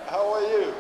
How are you?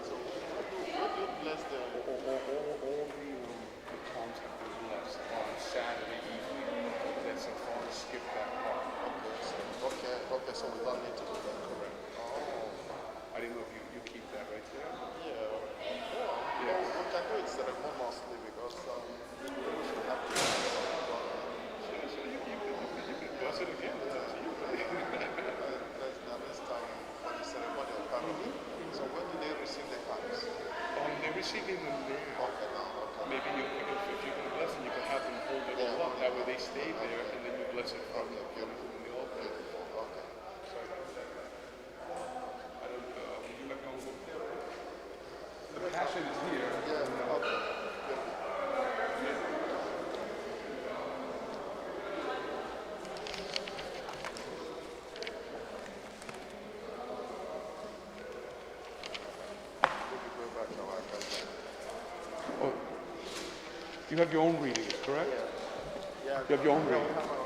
So, what do you bless the All the palms have been blessed on Saturday evening. Then some fathers skipped that part. Okay, so, okay, so we don't need to do that. Correct. Oh, I didn't know if you keep that right there. yeah. Yeah, well, we can do it ceremoniously because we should have the So you could bless it again. It's up to you. Let's time for the ceremonial part of it. So when do they receive the cards? They're receiving them now. Okay, now, okay. Maybe if you're going to bless them, you can have them hold it all up. That way they stay there, and then you bless it from, Okay, beautiful. from the altar. Beautiful, okay. So I don't, would you like to go there? The passion is here. Yeah, okay. Beautiful. We could go back to our culture. Oh, you have your own readings, correct? Yeah. You have your own Yeah, we reading. have our own.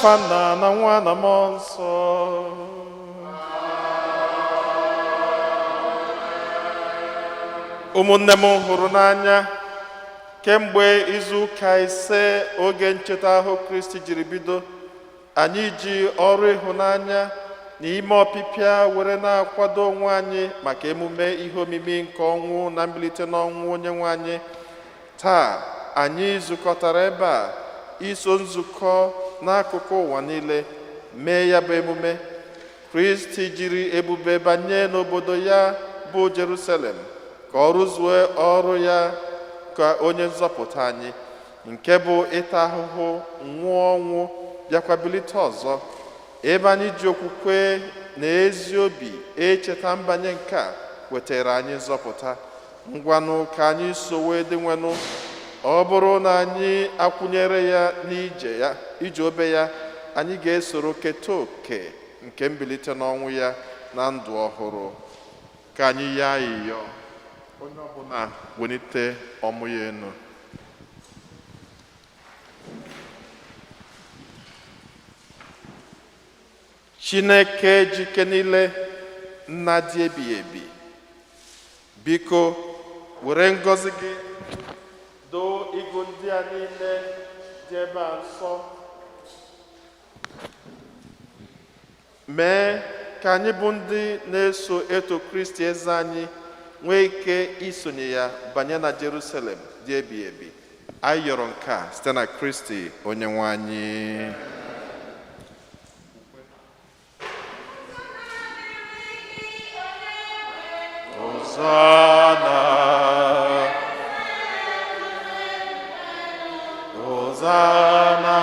N'afa Nna na Nwa na Mmụọ Nsọ. Ụmụnne m hụrụ n'anya, kemgbe izu ụka 5 oge ncheta ahụ Kristi jiri bido, anyị ji ọrụ ịhụnanya na ime ọpịpịa were na-akwado onwe anyị maka emume ihe omimi nke ọnwụ na mbilite n'ọnwụ Onye nwe anyị. Taa anyị zukọtara ebe a iso nzukọ n'akụkụ ụwa niile mee ya bụ emume. Kristi jiri ebube banye n'obodo ya bụ Jerusalem ka ọ rụzuo ọrụ ya ka onye nzọpụta anyị, nke bụ ịta ahụhụ, nwụọ ọnwụ, bịakwa bilite ọzọ. Ebe anyị ji okwukwe na ezi obi echeta mbanye nke a wetara anyị nzọpụta. Ngwanụ, ka anyị sowe Dinwenụ. Ọ bụrụ na anyị akwụnyere ya n'ije ya, ije obe ya, anyị ga-esoro keta oke nke mbilite n'ọnwụ ya na ndụ ọhụrụ. Ka anyị yọọ ayịyọ. Onye ọbụla welite ọmụ ya enu. Chineke jike niile, Nna dị ebighị ebi, biko were ngọzi gị doo igu ndị a niile dị ebe a nsọ. Mee ka anyị bụ ndị na-eso eto Kristi eze anyị nwee ike isonye ya banye na Jerusalem dị ebighị ebi. Anyị yọrọ nke a site na Kristi onye nwe anyị. Hosanna, Hosanna,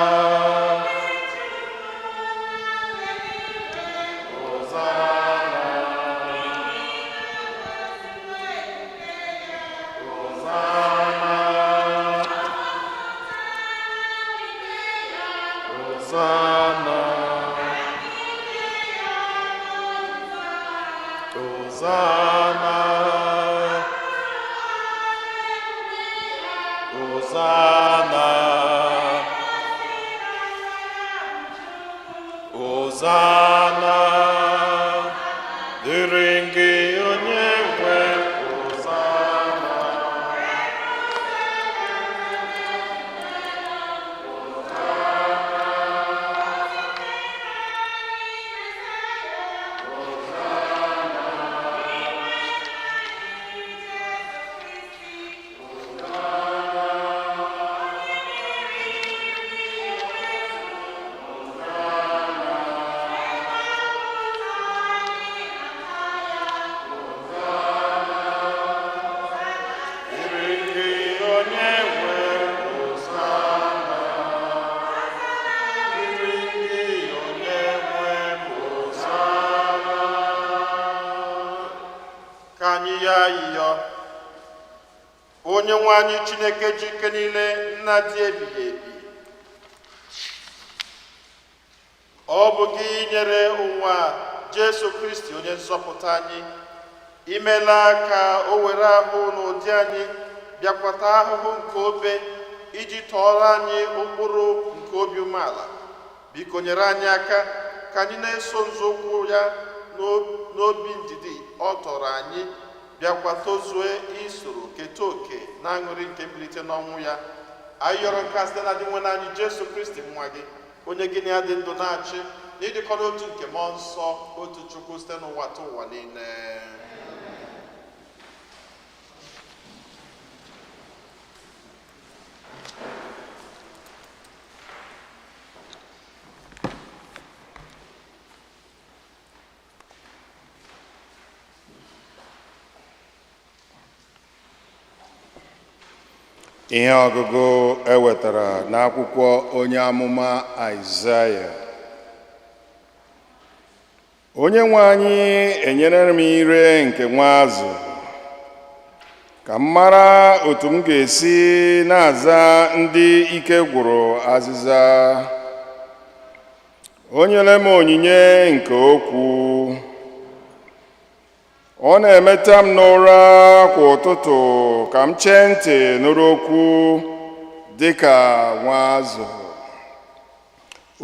Hosanna, Hosanna, Hosanna, Hosanna, Hosanna, Hosanna, dịrị gị onye nwe, Hosanna. Dịrị gị onye nwe, Hosanna. Dịrị gị onye nwe, Hosanna. Ka anyị yọọ ayịyọ. Onye nwe anyị Chineke ji ike niile, Nna dị ebighị ebi, ọ bụ gị nyere ụwa Jesu Kristi onye nzọpụta anyị. Imela ka o were ahụ n'ụdị anyị bịakwata ahụhụ nke obe iji tọọrọ anyị ụkpụrụ nke obi umeala. Biko nyere anyị aka ka anyị na-eso nzọụkwụ ya n'obi ndidi ọ tọrọ anyị, bịakwa tozue isoro keta oke na aṅụrị nke mbilite n'ọnwụ ya. Anyị yọrọ nke a site na Dinwenụ anyị Jesu Kristi nwa gị, onye gị na ya dị ndụ na-achị na ịdịkọ n'otu nke Mmụọ Nsọ, otu Chukwu, site n'ụwa ta ụwa niile. Ihe ọgụgụ e wetara n'akwụkwọ onye amụma Aịzaya. Onye nwe anyị enyere m ire nke nwa azụ, ka m mara otu m ga-esi na-aza ndị ike gwụrụ azịza. O nyere m onyinye nke okwu. Ọ na-emeta m n'ụra kwa ụtụtụ ka m chee ntị nụrụ okwu dị ka nwa azụ.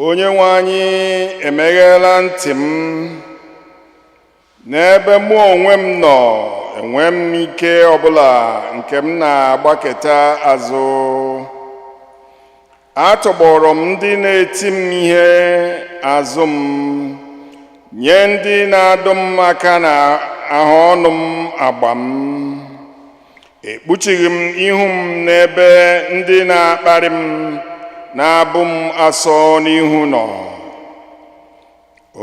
Onye nwe anyị emegheela ntị m. N'ebe mụ onwe m nọ, enwe m ike ọbụla nke m na-agbaketa azụ. Atọgbọrọ m ndị na-eti m ihe azụ m nye ndị na-adụ m aka na ahụ ọnụ m agba m. Ekpuchighị m ihu m n'ebe ndị na-akparị m na-abụ m asọ n'ihu nọ.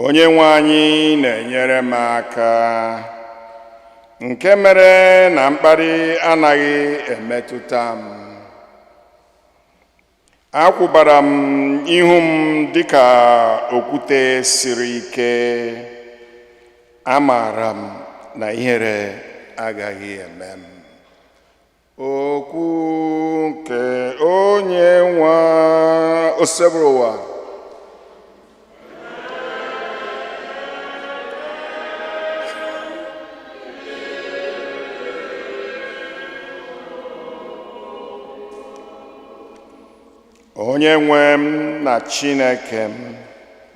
Onye nwe anyị na-enyere m aka, nke mere na mkparị anaghị emetụta m. Akwụbara m ihu m dịka okwute siri ike. Amaara m na ihere agaghị eme m. Okwu nke Onye nwe Osebụrụwa. Onye nwe m na Chineke m,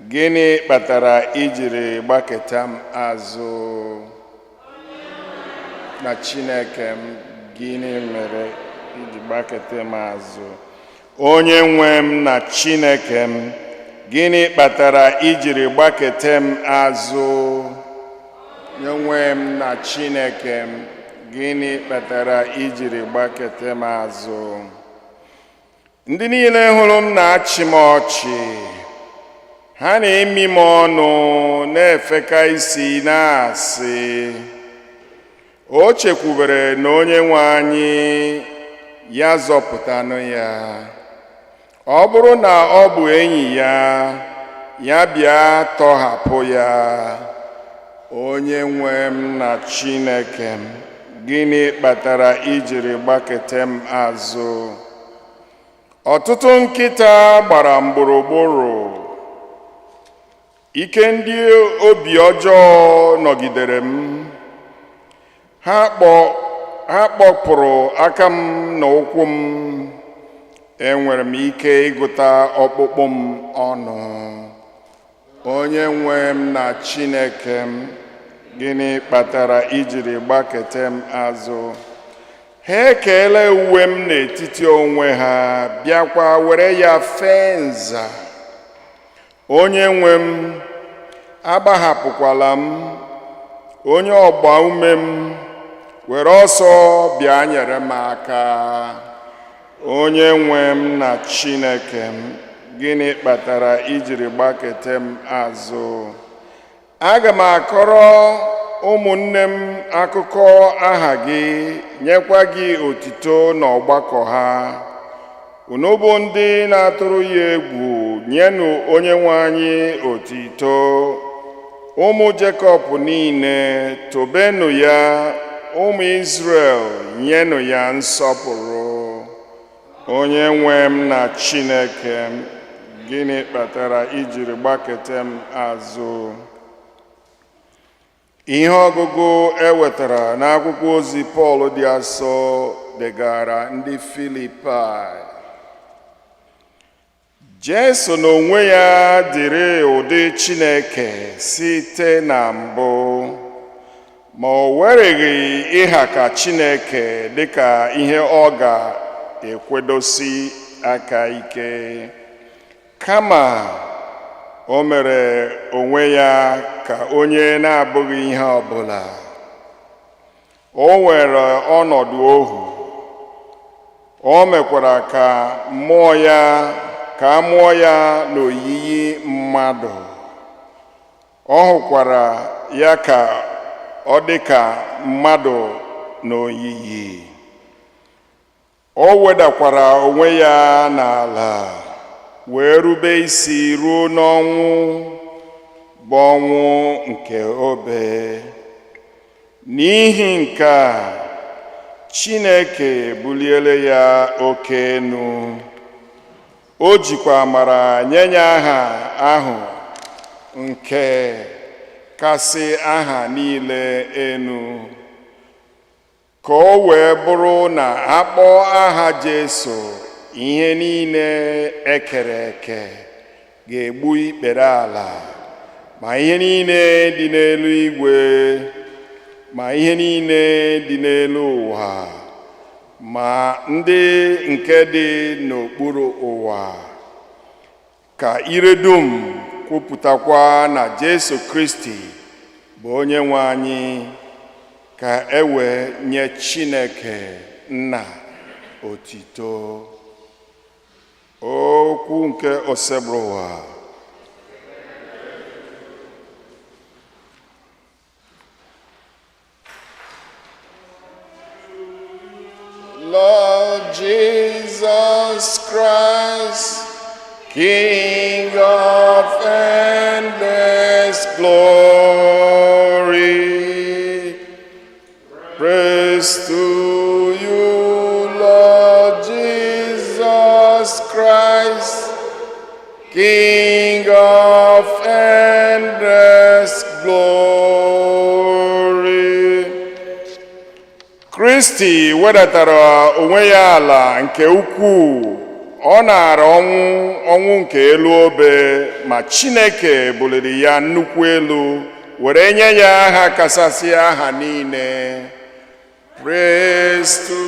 gịnị kpatara ijiri gbaketa m azụ? Na Chineke m, gịnị mere iji gbaketa m azụ? Onye nwe m na Chineke m, gịnị kpatara ijiri gbakete m azụ? Onye nwe m na Chineke m, gịnị kpatara ijiri gbakete m azụ? Ndị niile hụrụ m na-achị m ọchị, ha na-emi m ọnụ, na-efeka isi, na-asị, o chekwubere na Onye nwe anyị, ya zọpụtanụ ya. Ọ bụrụ na ọ bụ enyi ya, ya bịa tọhapụ ya. Onye nwe m na Chineke m, gịnị kpatara ijiri gbakete m azụ? Ọtụtụ nkịta gbara m gburugburu. Ike ndị obi ọjọọ nọgidere m. Ha kpọpụrụ aka m na ụkwụ m. Enwere m ike ịgụta ọkpụkpụ m ọnụ. Onye nwe m na Chineke m, gịnị kpatara ijiri gbakete m azụ? Ha ekeela uwe m n'etiti onwe ha, bịakwa were ya fee nza. Onye nwe m, agbahapụkwala m. Onye ọgba ume m, were ọsọ bịa nyere m aka. Onye nwe m na Chineke m, gịnị kpatara ijiri gbakete m azụ? Aga m akọrọ ụmụnne m akụkọ aha gị, nyekwa gị otito n'ọgbakọ ha. Unu bụ ndị na-atụrụ ya egwu, nyenụ Onye nwe anyị otito. Ụmụ Jekọb niile, tobenụ ya. Ụmụ Izrel, nyenụ ya nsọpụrụ. Onye nwe m na Chineke m, gịnị kpatara ijiri gbakete m azụ? Ihe ọgụgụ e wetara n'akwụkwọ ozi Pọl dị asọ degara ndị Filipai. Jesu n'onwe ya dịrị ụdị Chineke site na mbụ, ma o wereghị ịha ka Chineke dịka ihe ọ ga-ekwedosi aka ike, kama o mere onwe ya ka onye na-abụghị ihe ọbụla. O nwere ọnọdụ ohu, o mekwara ka mmụọ ya ka a mụọ ya n'oyiyi mmadụ. Ọ hụkwara ya ka ọ dị ka mmadụ n'oyiyi. O wedakwara onwe ya n'ala wee rube isi ruo n'ọnwụ, bụ ọnwụ nke obe. N'ihi nke a, Chineke buliela ya oke enu. O jikwa amara nye ya aha ahụ nke kasị aha niile enu, ka o wee bụrụ na a kpọọ aha Jesu, ihe niile ekere eke Ga-egbu ikpere ala, ma ihe niile dị n'elu igwe, ma ihe niile dị n'elu ụwa, ma ndị nke dị n'okpuru ụwa, ka ire dum kwupụtakwa na Jesu Kristi bụ Onye nwe anyị, ka e wee nye Chineke Nna otito. Okwu nke Osebụrụwa. Lord Jesus Christ, King of endless glory. Praise to you, Lord Jesus Christ, King of endless glory. Kristi wedatara onwe ya ala nke ukwuu. Ọ nara ọnwụ, ọnwụ nke elu obe, ma Chineke buliri ya nnukwu elu were nye ya aha kachasị aha niile. Praise to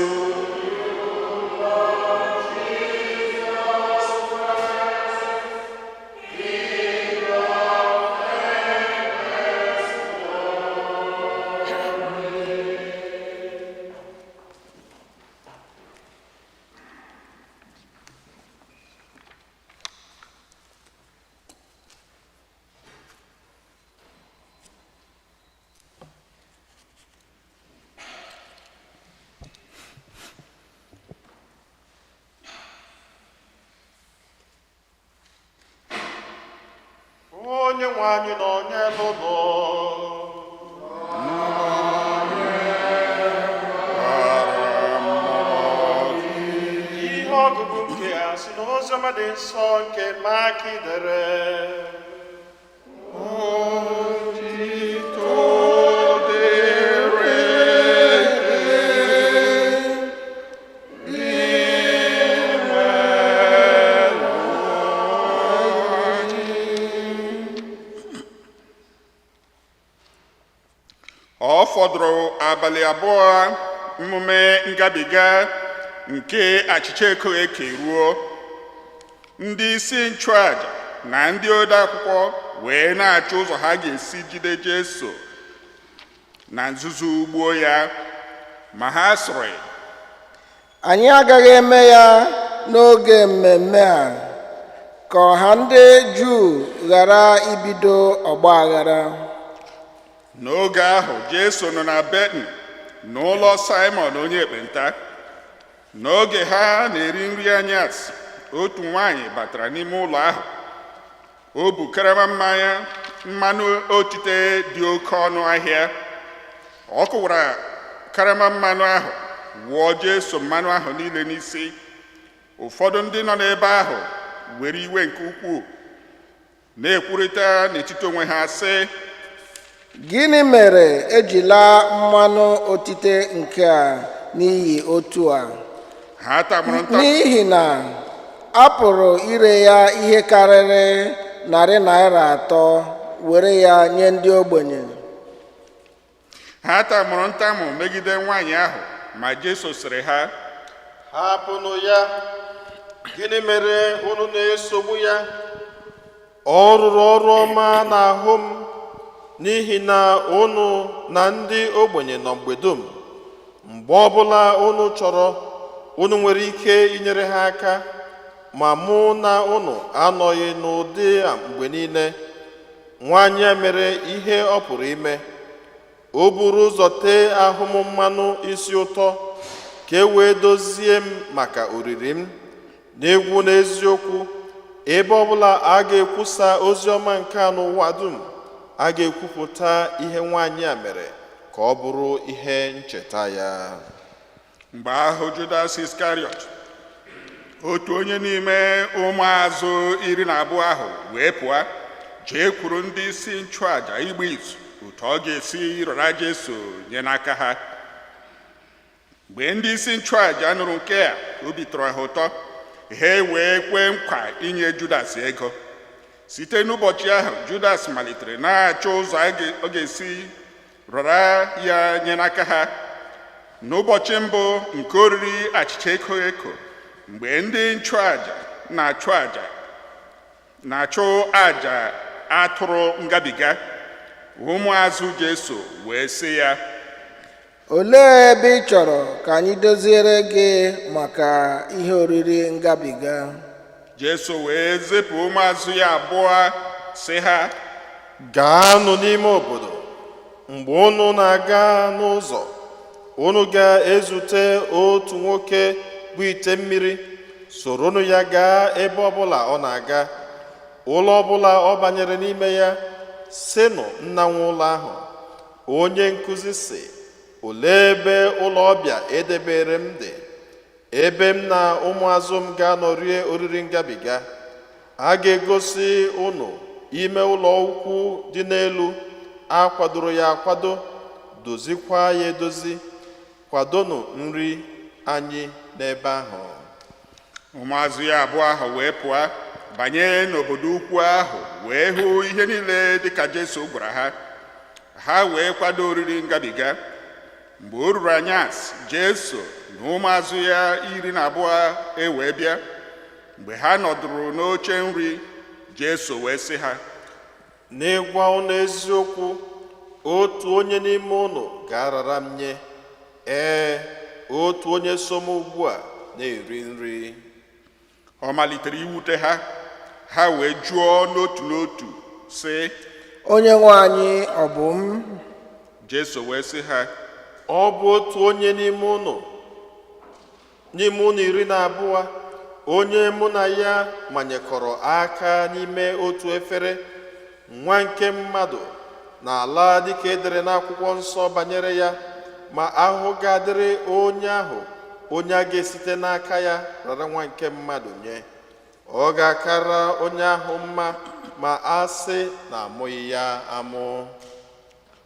Onye nwe anyị nọ n'elu ụlọ. Ihe ọgụgụ nke a si n'Oziọma dị nsọ nke Mak dere. Otito dịrị gị, Dinwenụ anyị. Ọ fọdụrụ abalị 2 emume ngabiga nke achịcha ekoghị eke ruo. Ndị isi nchụaja na ndị ode akwụkwọ wee na-achọ ụzọ ha ga-esi jide Jesu na nzuzo gbuo ya, ma ha sịrị, Anyị agaghị eme ya n'oge mmemme a, ka ọha ndị Juu ghara ibido ọgba aghara. N'oge ahụ, Jesu nọ na Betani n'ụlọ Simon onye ekpenta. N'oge ha na-eri nri anyasị, otu nwaanyị batara n'ime ụlọ ahụ. O bu karama mmanya mmanụ otite dị oke ọnụ ahịa. Ọ kụwara karama mmanụ ahụ, wụọ Jesu mmanụ ahụ niile n'isi. Ụfọdụ ndị nọ n'ebe ahụ were iwe nke ukwuu, na-ekwurịta n'etiti onwe ha sị, Gịnị mere ejila mmanụ otite nke a n'iyi otu a? Ha tamụrụ nta N'ihi na a pụrụ ire ya ihe karịrị ₦300 were ya nye ndị ogbenye. Ha tamụrụ ntamụ megide nwaanyị ahụ, ma Jesu sịrị ha, Hapụnụ ya. Gịnị mere unu na-esogbu ya? Ọ rụrụ ọrụ ọma n'ahụ m, n'ihi na unu na ndị ogbenye nọ mgbe dum. Mgbe ọbụla unu chọrọ, unu nwere ike inyere ha aka, ma mụ na unu anọghị n'ụdị a mgbe niile. Nwaanyị a mere ihe ọ pụrụ ime. O buru ụzọ tee ahụ m mmanụ isi ụtọ ka e wee dozie m maka oriri m. N'egwu n'eziokwu, ebe ọbụla a ga-ekwusa ozi ọma nke a n'ụwa dum, a ga-ekwupụta ihe nwaanyị a mere ka ọ bụrụ ihe ncheta ya. Mgbe ahụ, Judas Iskariot, otu onye n'ime ụmụazụ 12 ahụ, wee pụọ jee kwuru ndị isi nchụaja igba izu otu ọ ga-esi rara Jesu nye n'aka ha. Mgbe ndị isi nchụaja nụrụ nke a, obi tọrọ ha ụtọ. Ha wee kwee nkwa inye Judas ego. Site n'ụbọchị ahụ, Judas malitere na-achọ ụzọ ọ ga-esi rara ya nye n'aka ha. N'ụbọchị mbụ nke oriri achịcha ekoghị eko, mgbe ndị nchụaja na-achụ àjà atụrụ ngabiga, ụmụazụ Jesu wee sị ya, Olee ebe ị chọrọ ka anyị doziere gị maka ihe oriri ngabiga? Jesu wee zipụ ụmụazụ ya abụọ, sị ha, Gaanụ n'ime obodo. Mgbe unu na-aga n'ụzọ, unu ga-ezute otu nwoke bụ ite mmiri. Soronụ ya gaa ebe ọbụla ọ na-aga. Ụlọ ọbụla ọ banyere n'ime ya, sịnụ nna nwe ụlọ ahụ, onye nkụzi si, olee ebe ụlọ ọbịa edebere m dị, ebe m na ụmụazụ m ga-anọ rie oriri ngabiga? A ga-egosi unu ime ụlọ ukwu dị n'elu, a kwadoro ya akwado, dozikwa ya edozi. Kwadonụ nri anyị n'ebe ahụ. Ụmụazụ ya abụọ ahụ wee pụọ banye n'obodo ukwu ahụ, wee hụ ihe niile dịka Jesu gwara ha. Ha wee kwado oriri ngabiga. Mgbe o ruru anyasị, Jesu na ụmụazụ ya 12 e wee bịa. Mgbe ha nọdụrụ n'oche nri, Jesu wee sị ha, N'ịgwa unu eziokwu, otu onye n'ime unu ga-arara m nye, ee, otu onye so m ugbu a na-eri nri. Ọ malitere iwute ha. Ha wee jụọ n'otu n'otu, sị, Onye nwe anyị, ọ bụ m? Jesu wee sị ha, Ọ bụ otu onye n'ime unu 12, onye mụ na ya manyekọrọ aka n'ime otu efere. Nwa nke mmadụ na-ala dịka edere n'akwụkwọ nsọ banyere ya, ma ahụhụ ga-adịrị onye ahụ onye a ga-esite n'aka ya rara nwa nke mmadụ nye. Ọ ga-akara onye ahụ mma ma a sị na amụghị ya amụ.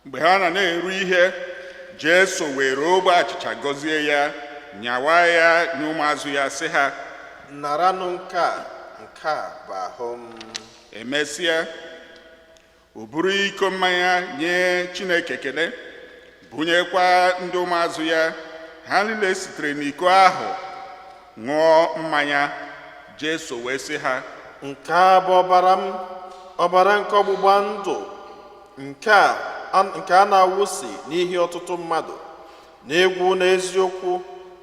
Mgbe ha na na-eri ihe, Jesu were ogbe achịcha, gọzie ya, nyawa ya nye ụmụazụ ya, sị ha, Naranụ nke a, nke a bụ ahụ m. Emesịa, o buru iko mmanya, nye Chineke ekele, bunyekwa ndị ụmụazụ ya. Ha niile sitere n'iko ahụ ṅụọ mmanya. Jesu wee sị ha, Nke a bụ ọbara m, ọbara nke ọgbụgba ndụ nke a na-awụsi n'ihi ọtụtụ mmadụ. N'ịgwa unu eziokwu,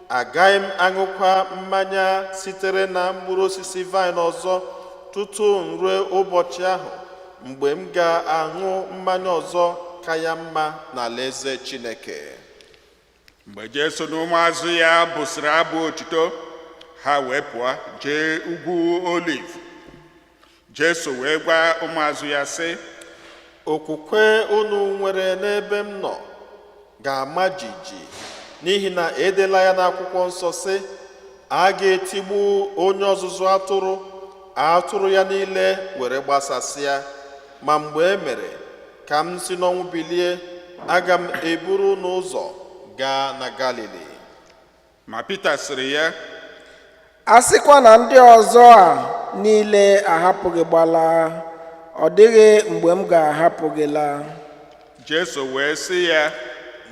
agaghị m aṅụkwa mmanya sitere na mkpụrụ osisi vaịn ọzọ tutu m ruo ụbọchị ahụ mgbe m ga-aṅụ mmanya ọzọ ka ya mma n'alaeze Chineke. Mgbe Jesu na ụmụazụ ya bụsịrị abụ otuto, ha wee pụọ jee ugwu Oliv. Jesu wee gwa ụmụazụ ya, sị, Okwukwe unu nwere n'ebe m nọ ga-ama jijiji, n'ihi na edela ya n'akwụkwọ nsọ, sị, a ga-etigbu onye ọzụzụ atụrụ, atụrụ ya niile were gbasasịa. Ma mgbe e mere ka m si n'ọnwụ bilie, aga m eburu unu ụzọ gaa na Galili. Ma Pita sịrị ya, A sịkwa na ndị ọzọ a niile ahapụ gị gbalaa, ọ dịghị mgbe m ga-ahapụ gị laa. Jesu wee sị ya,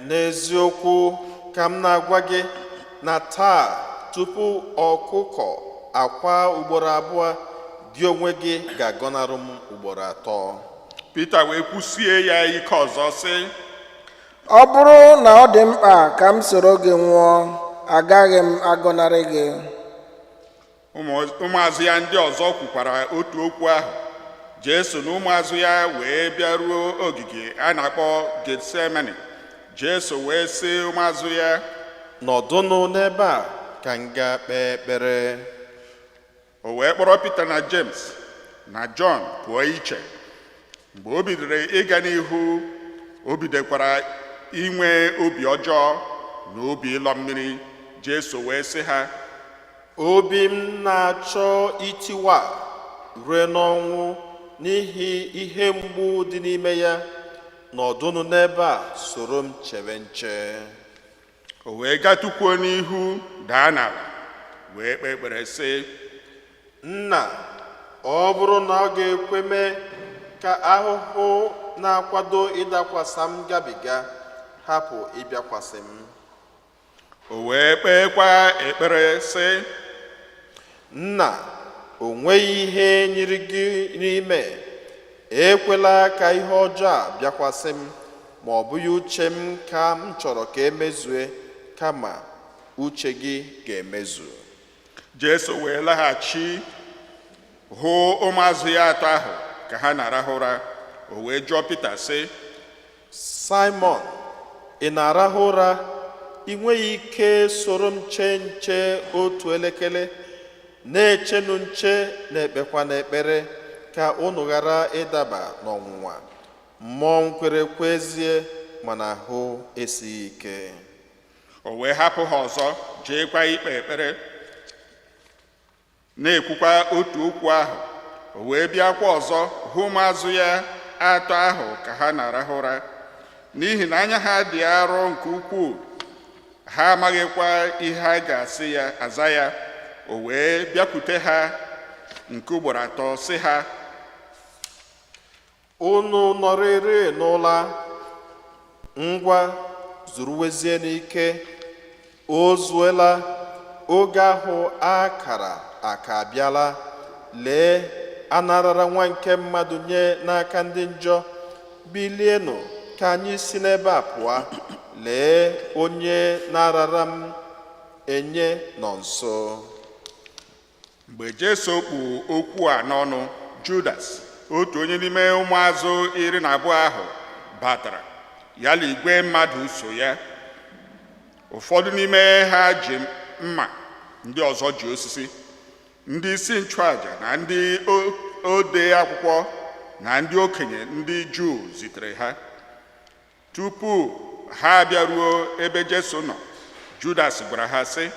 N'eziokwu ka m na-agwa gị na taa, tupu ọkụkọ akwa ugboro abụọ, gị onwe gị ga-agọnarụ m ugboro atọ. Pita wee kwusie ya ike ọzọ, sị, Ọ bụrụ na ọ dị mkpa ka m soro gị nwụọ, agaghị m agọnarị gị. Ụmụazụ ya ndị ọzọ kwukwara otu okwu ahụ. Jesu na ụmụazụ ya wee bịaruo ogige a na-akpọ Getsemani. Jesu wee sị ụmụazụ ya, Nọdụnụ n'ebe a ka m gaa kpee ekpere. O wee kpọrọ Pita na James na Jọn pụọ iche. Mgbe o bidoro ịga n'ihu, o bidokwara inwe obi ọjọọ na obi ịlọ mmiri. Jesu wee sị ha, Obi m na-achọ itiwa ruo n'ọnwụ n'ihi ihe mgbu dị n'ime ya. Nọdụnụ n'ebe a soro m chere nche. O wee gatụkwuo n'ihu, daa n'ala, wee kpee ekpere, sị, Nna, Ọ bụrụ na ọ ga-ekwe mee ka ahụhụ na-akwado ịdakwasa m gabiga, hapụ ịbịakwasị m. O wee kpeekwa ekpere sị, Nna, o nweghị ihe nyiri gị n'ime. Ekwela ka ihe ọjọọ a bịakwasị m, ma ọ bụghị uche m ka m chọrọ ka emezue, kama uche gị ga-emezu. Jesu wee laghachi hụ ụmụazụ ya atọ ahụ ka ha na-arahụ ụra. O wee jụọ Pita sị, Simon, ị na-arahụ ụra? Ị nweghị ike soro m chee nche otu elekere? Na-echenụ nche, na-ekpekwa n'ekpere, ka unu ghara ịdaba n'ọnwụnwa. Mmụọ m kwere ekwe ezie, mana ahụ esighị ike. O wee hapụ ha ọzọ, jeekwa ikpe ekpere, na-ekwukwa otu okwu ahụ. O wee bịakwa ọzọ hụ ụmụazụ ya atọ ahụ ka ha na-arahụ ụra, n'ihi na anya ha dị arọ nke ukwuu, ha amaghịkwa ihe ha ga-asị ya aza ya. O wee bịakwute ha nke ugboro atọ, sị ha, Unu nọrịrị n'ụla? Ngwa, zuruwezie n'ike. O zuela. Oge ahụ a kara aka abịala. Lee, anarara nwa nke mmadụ nye n'aka ndị njọ. Bilienụ, ka anyị si n'ebe a pụọ. Lee, onye na-arara m enye nọ nso. Mgbe Jesu kpụ okwu a n'ọnụ, Judas, otu onye n'ime ụmụazụ 12 ahụ, batara, ya na igwe mmadụ so ya. Ụfọdụ n'ime ha ji mma, ndị ọzọ ji osisi. Ndị isi nchụaja na ndị ode akwụkwọ na ndị okenye ndị Juu zitere ha. Tupu ha abịaruo ebe Jesu nọ, Judas gwara ha sị,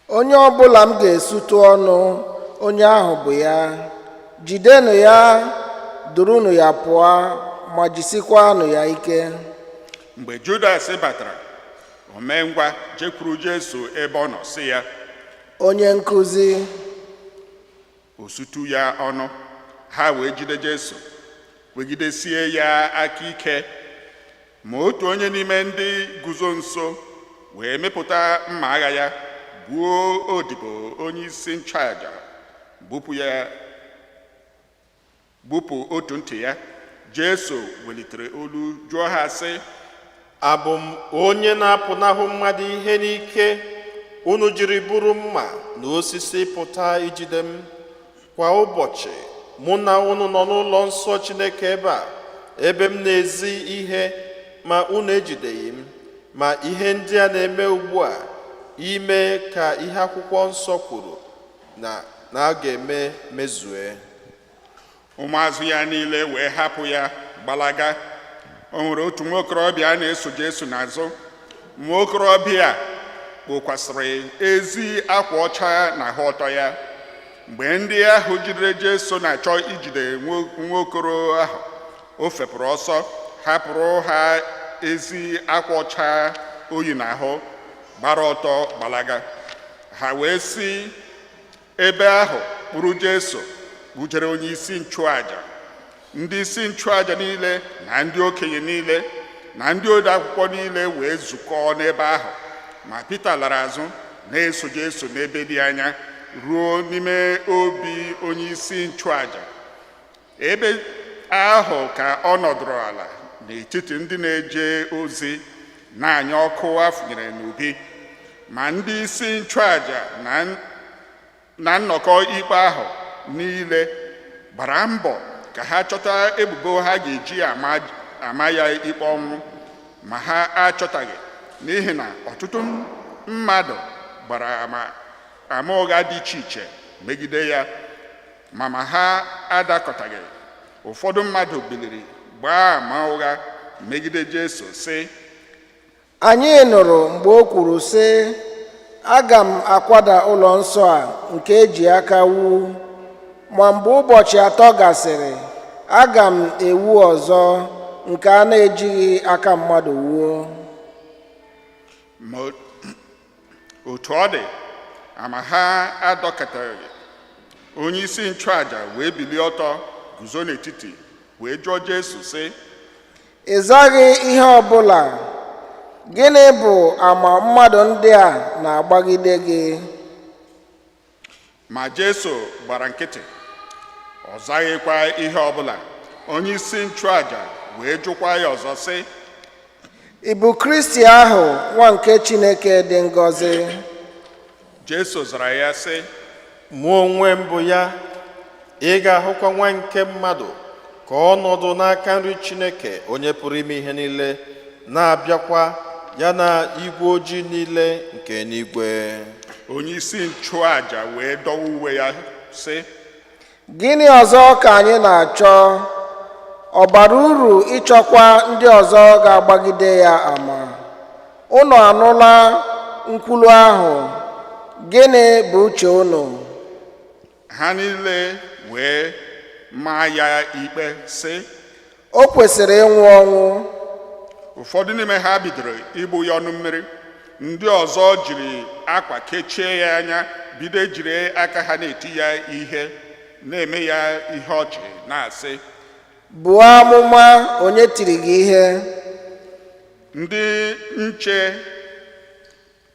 Onye ọbụla m ga-esutụ ọnụ, onye ahụ bụ ya. Jidenụ ya, durunụ ya pụọ, ma jisikwanụ ya ike. Mgbe Judas batara, o mee ngwa jekwuru Jesu ebe ọ nọ, sị ya, Onye nkụzi. O sutu ya ọnụ. Ha wee jide Jesu, kwegidesie ya aka ike. Ma otu onye n'ime ndị guzo nso wee mịpụta mma agha ya, gbuo odibo onye isi nchụaja, gbupụ ya gbupụ otu ntị ya. Jesu welitere olu jụọ ha sị, Abụ m onye na-apụnahụ mmadụ ihe n'ike unu jiri buru mma na osisi pụta ijide m? Kwa ụbọchị mụ na unu nọ n'ụlọ nsọ Chineke ebe a, ebe m na-ezi ihe, ma unu ejideghị m. Ma ihe ndị a na-eme ugbu a ime ka ihe akwụkwọ nsọ kwuru na a ga-eme mezue. Ụmụazụ ya niile wee hapụ ya gbalaga. O nwere otu nwokorobịa a na-eso Jesu n'azụ. Nwokorobịa kpokwasịrị ezi akwa ọcha n'ahụ ọtọ ya. Mgbe ndị ahụ jidere Jesu na-achọ ijide nwaokoro ahụ, o fepụrụ ọsọ, hapụrụ ha ezi akwa ọcha oyi n'ahụ, gbara ọtọ gbalaga. Ha wee si ebe ahụ kpụrụ Jesu kpujere onye isi nchụaja. Ndị isi nchụaja niile na ndị okenye niile na ndị ode akwụkwọ niile wee zukọọ n'ebe ahụ. Ma Pita lara azụ, na-eso Jesu n'ebe dị anya, ruo n'ime obi onye isi nchụaja. Ebe ahụ ka ọ nọdụrụ ala n'etiti ndị na-eje ozi, na-anya ọkụ afụnyere n'ubi. Ma ndị isi nchụaja na nnọkọ ikpe ahụ niile gbara mbọ ka ha chọta ebubo ha ga-eji ama ya ikpe ọnwụ, ma ha achọtaghị, n'ihi na ọtụtụ mmadụ gbara ama ụgha dị iche iche megide ya, ma ha adakọtaghị. Ụfọdụ mmadụ biliri gbaa ama ụgha megide Jesu, sị, Anyị nụrụ mgbe o kwuru sị, 'Aga m akwada ụlọ nsọ a nke eji aka wuo, ma mgbe ụbọchị 3 gasịrị, aga m ewu ọzọ nke a na-ejighị aka mmadụ wuo.'" Ma otu ọ dị, ama ha adọkọtaghị. Onye isi nchụaja wee bilie ọtọ guzo n'etiti wee jụọ Jesu sị, Ị zaghị ihe ọ bụla. Gịnị bụ ama mmadụ ndị a na-agbagide gị? Ma Jesu gbara nkịtị, ọ zaghịkwa ihe ọbụla. Onye isi nchụaja wee jụkwa ya ọzọ sị, Ị bụ Kristi ahụ, nwa nke Chineke dị ngọzi? Jesu zara ya sị, Mụ onwe m bụ ya. Ị ga-ahụkwa nwa nke mmadụ ka ọ nọdụ n'aka nri Chineke onye pụrụ ime ihe niile, na-abịakwa ya na igwe ojii niile nke eluigwe. Onye isi nchụaja wee dọwa uwe ya sị, Gịnị ọzọ ka anyị na-achọ? Ọ bara uru ịchọkwa ndị ọzọ ga-agbagide ya ama? Unu anụla nkwulu ahụ. Gịnị bụ uche unu? Ha niile wee maa ya ikpe sị, O kwesịrị ịnwụ ọnwụ. Ụfọdụ n'ime ha bidoro igbu ya ọnụ mmiri, ndị ọzọ jiri akwa kechie ya anya, bido jiri aka ha na-eti ya ihe, na-eme ya ihe ọchị, na-asị, Buo amụma, onye tiri gị ihe? Ndị nche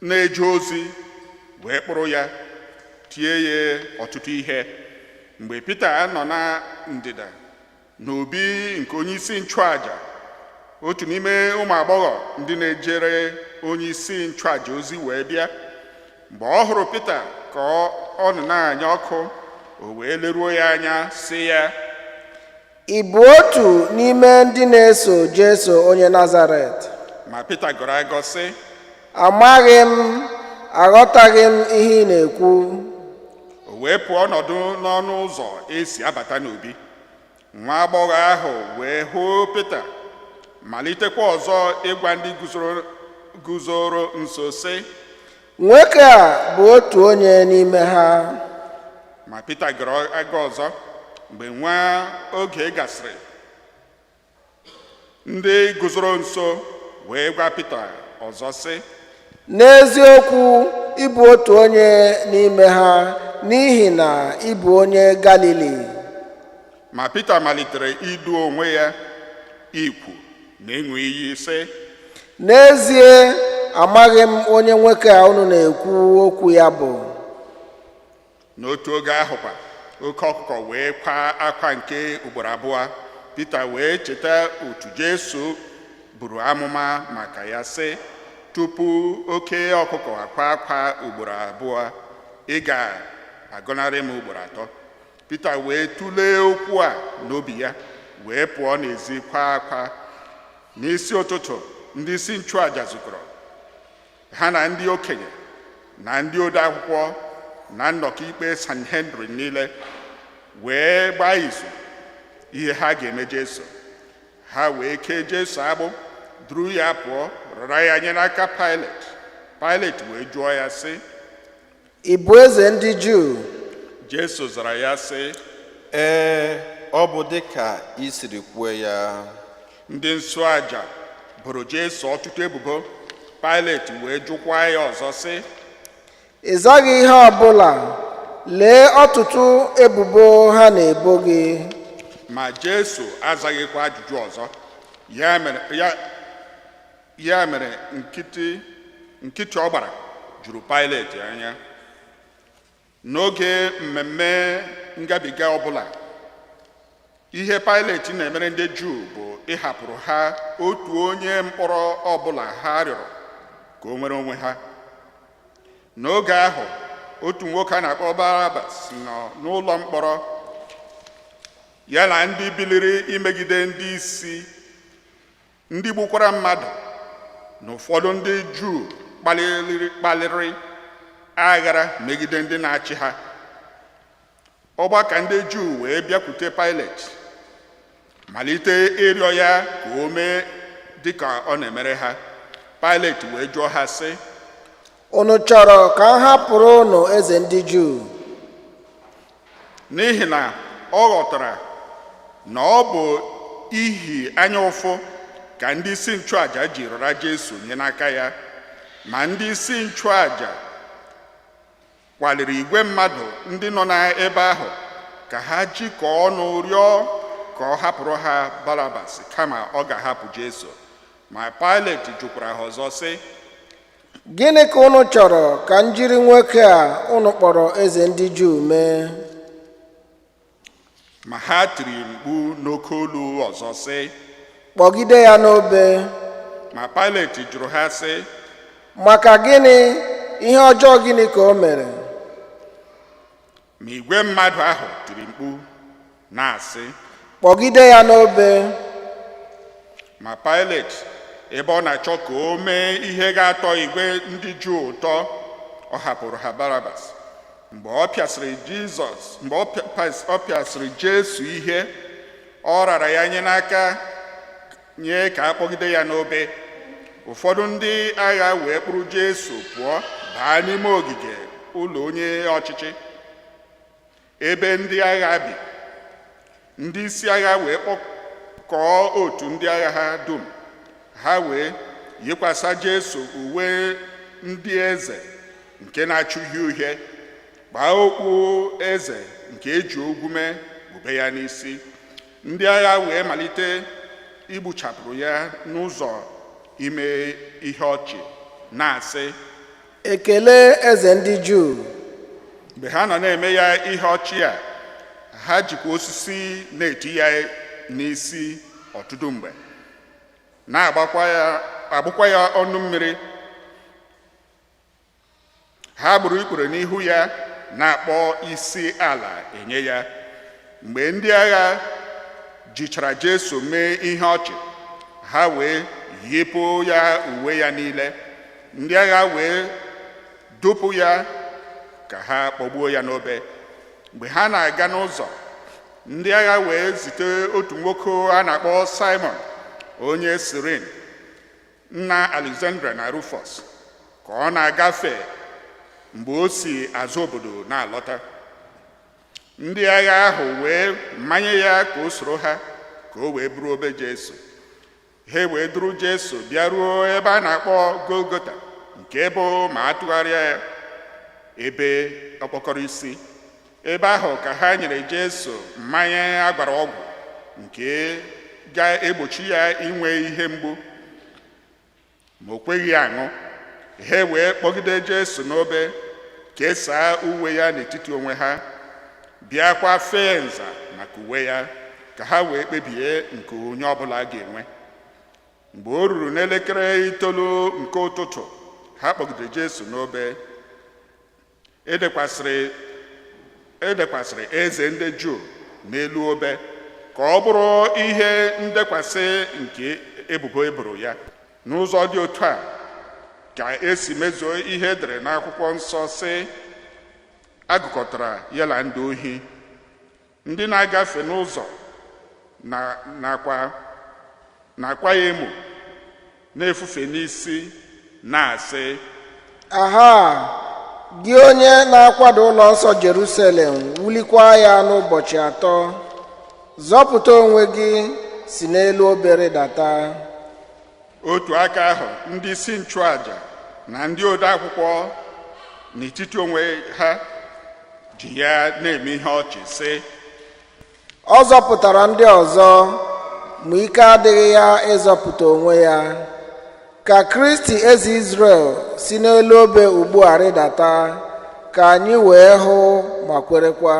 na-eje ozi wee kpụrụ ya tie ya ọtụtụ ihe. Mgbe Pita nọ na ndịda n'obi nke onye isi nchụaja, otu n'ime ụmụ agbọghọ ndị na-ejere onye isi nchụaja ozi wee bịa. Mgbe ọ hụrụ Pita ka ọ nọ na-anya ọkụ, o wee leruo ya anya sị ya, Ị bụ otu n'ime ndị na-eso Jesu onye Nazaret? Ma Pita gọrọ agọ sị, Amaghị m, aghọtaghị m ihe ị na-ekwu. O wee pụọ nọdụ n'ọnụ ụzọ esi abata n'obi. Nwa agbọghọ ahụ wee hụ Pita, malitekwa ọzọ ịgwa ndị guzoro nso sị, Nwoke a bụ otu onye n'ime ha. Ma Pita gọrọ agọ ọzọ. Mgbe nwa oge gasịrị, ndị guzoro nso wee gwa Pita ọzọ sị, N'eziokwu, ị bụ otu onye n'ime ha, n'ihi na ị bụ onye Galili. Ma Pita malitere idu onwe ya ikwu na ịṅụ iyi sị, N'ezie, amaghị m onye nwoke a unu na-ekwu okwu ya bụ. N'otu oge ahụkwa, oke ọkụkọ wee kwaa akwa nke ugboro abụọ. Pita wee cheta otu Jesu buru amụma maka ya sị, tupu oke ọkụkọ akwa akwa ugboro abụọ, ị ga-agọnarị m ugboro atọ. Pita wee tụlee okwu a n'obi ya, wee pụọ n'ezi kwa akwa. N'isi ụtụtụ, ndị isi nchụaja zukọrọ ha na ndị okenye na ndị ode akwụkwọ na nnọkọ ikpe Sanhedrin niile, wee gbaa izu ihe ha ga-eme Jesu. Ha wee kee Jesu agbụ, duru ya pụọ, rara ya nye n'aka Pilet. Pilet wee jụọ ya sị, Ị bụ eze ndị Juu? Jesu zara ya sị, Ee, ọ bụ dịka i siri kwuo ya. Ndị nsụaja boro Jesu ọtụtụ ebubo. Pilet wee jụkwa ya ọzọ sị, Ị zaghị ihe ọ bụla. Lee ọtụtụ ebubo ha na-ebo gị. Ma Jesu azaghịkwa ajụjụ ọzọ. Ya mere nkịtị ọ gbara juru Pilet anya. N'oge mmemme ngabiga ọbụla, ihe Pilet na-emere ndị Juu bụ ịhapụrụ ha otu onye mkpọrọ ọbụla ha rịọrọ ka o nwere onwe ha. N'oge ahụ, otu nwoke a na-akpọ Barabas nọ n'ụlọ mkpọrọ, ya na ndị biliri imegide ndị isi, ndị gbukwara mmadụ, na ụfọdụ ndị Juu kpaliri aghara megide ndị na-achị ha. Ọgbakọ ndị Juu wee bịakwute Pilet, malite ịrịọ ya ka o mee dịka ọ na-emere ha. Pilet wee jụọ ha sị, Unu chọrọ ka m hapụrụ unu eze ndị Juu? N'ihi na ọ ghọtara na ọ bụ ihi anya ụfụ ka ndị isi nchụaja ji rara Jesu nye n'aka ya. Ma ndị isi nchụaja Kwaliri igwe mmadụ ndị nọ n'ebe ahụ ka ha jikọọ ọnụ rịọ ka ọ hapụrụ ha Barabas kama ọ ga-ahapụ Jesu. Ma Pilet jụkwara ha ọzọ sị, Gịnị ka unu chọrọ ka m jiri nwoke a unu kpọrọ eze ndị Juu mee? Ma ha tiri mkpu n'oke olu ọzọ sị, Kpọgide ya n'obe. Ma Pilet jụrụ ha sị, Maka gịnị? Ihe ọjọọ gịnị ka o mere? Ma igwe mmadụ ahụ tiri mkpu na-asị, Kpọgide ya n'obe. Ma Pilet, ebe ọ na-achọ ka o mee ihe ga-atọ igwe ndị Juu ụtọ, ọ hapụrụ ha Barabas. Mgbe ọ pịasịrị Jizọs, mgbe ọ pịasịrị Jesu ihe, ọ rara ya nye n'aka nye ka a kpọgide ya n'obe. Ụfọdụ ndị agha wee kpụrụ Jesu pụọ baa n'ime ogige ụlọ onye ọchịchị ebe ndị agha bi. Ndị isi agha wee kpọkọọ otu ndị agha ha dum. Ha wee yikwasa Jesu uwe ndị eze nke na-acha uhie uhie, kpaa okpu eze nke eji ogwu mee kpube ya n'isi. Ndị agha wee malite igbuchapụrụ ya n'ụzọ ime ihe ọchị, na-asị, Ekele eze ndị Juu. Mgbe ha nọ na-eme ya ihe ọchị a, ha jikwa osisi na-eti ya n'isi ọtụtụ mgbe, na-agbakwa ya agbụkwa ya ọnụ mmiri. Ha gburu ikpere n'ihu ya, na-akpọ isi ala enye ya. Mgbe ndị agha jichara Jesu mee ihe ọchị, ha wee yipụ ya uwe ya niile. Ndị agha wee dupụ ya ka ha kpọgbuo ya n'obe. Mgbe ha na-aga n'ụzọ, ndị agha wee zite otu nwoke a na-akpọ Simon onye Sirin, nna Alexandra na Rufus, ka ọ na-agafe mgbe o si azụ obodo na-alọta. Ndị agha ahụ wee manye ya ka o soro ha, ka o wee buru obe Jesu. Ha wee duru Jesu bịaruo ebe a na-akpọ Golgota, nke bụ, ma atụgharịa ya, ebe okpokoro isi. Ebe ahụ ka ha nyere Jesu mmanya agwara ọgwụ nke ga-egbochi ya inwe ihe mgbu, ma o kweghị aṅụ. Ha wee kpọgide Jesu n'obe, kesaa uwe ya n'etiti onwe ha, bịakwa fee nza maka uwe ya, ka ha wee kpebie nke onye ọbụla ga-enwe. Mgbe o ruru n'elekere 9 nke ụtụtụ, ha kpọgidere Jesu n'obe. Edekwasịrị eze ndị Juu n'elu obe, ka ọ bụrụ ihe ndekwasị nke ebubo eboro ya. N'ụzọ dị otu a ka esi mezuo ihe edere n'akwụkwọ nsọ, sị, agụkọtara ya na ndị ohi. Ndị na-agafe n'ụzọ nakwa ya emo, na-efufe n'isi, na-asị, Aha, gị onye na-akwado ụlọ nsọ Jerusalem, wulikwa ya n'ụbọchị 3, zọpụta onwe gị, si n'elu obe rịdata. Otu aka ahụ, ndị isi nchụaja na ndị ode akwụkwọ n'etiti onwe ha ji ya na-eme ihe ọchị, sị, Ọ zọpụtara ndị ọzọ, ma ike adịghị ya ịzọpụta onwe ya. Ka Kristi eze Izrel si n'elu obe ugbu a rịdata, ka anyị wee hụ ma kwerekwa.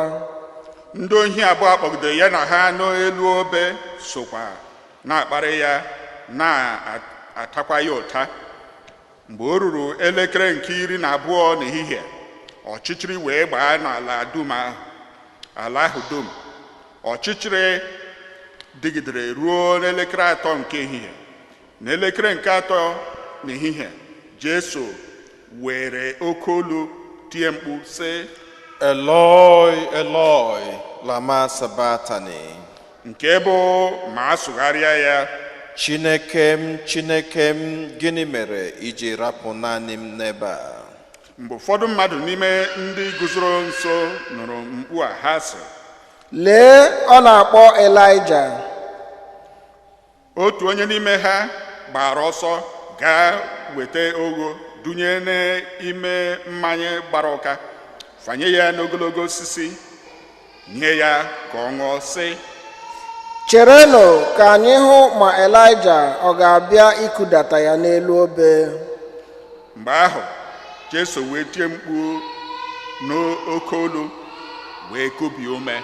Ndị ohi abụọ kpọgidere ya na ha n'elu obe sokwa na-akparị ya, na-atakwa ya ụta. Mgbe o ruru elekere nke 12 n'ehihie, ọchịchịrị wee gbaa n'ala dum ahụ, ala ahụ dum. Ọchịchịrị dịgidere ruo n'elekere 3 nke ehihie. N'elekere nke 3 n'ehihie, Jesu were oke olu tie mkpu sị, Eloi, Eloi, lama sabatani. Nke bụ, ma a sụgharịa ya, Chineke m, Chineke m, gịnị mere iji rapụ naanị m n'ebe a? Mgbe ụfọdụ mmadụ n'ime ndị guzoro nso nụrụ mkpu a, ha sị, Lee, ọ na-akpọ Elaịja. Otu onye n'ime ha gbara ọsọ gaa weta ogho dunye n'ime mmanya gbara ụka. Fanye ya n'ogologo osisi, nye ya ka ọ ṅụọ, sị, Cherenụ ka anyị hụ ma Elaịja ọ ga-abịa ikudata ya n'elu obe. Mgbe ahụ, Jesu wee tie mkpu n'oke olu, wee kubie ume.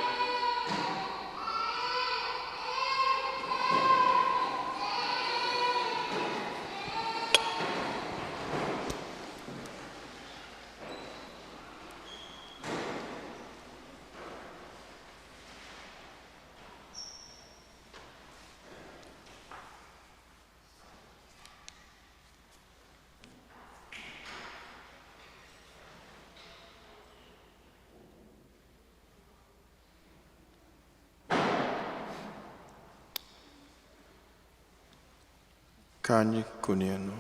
Ka anyị kụnienụ.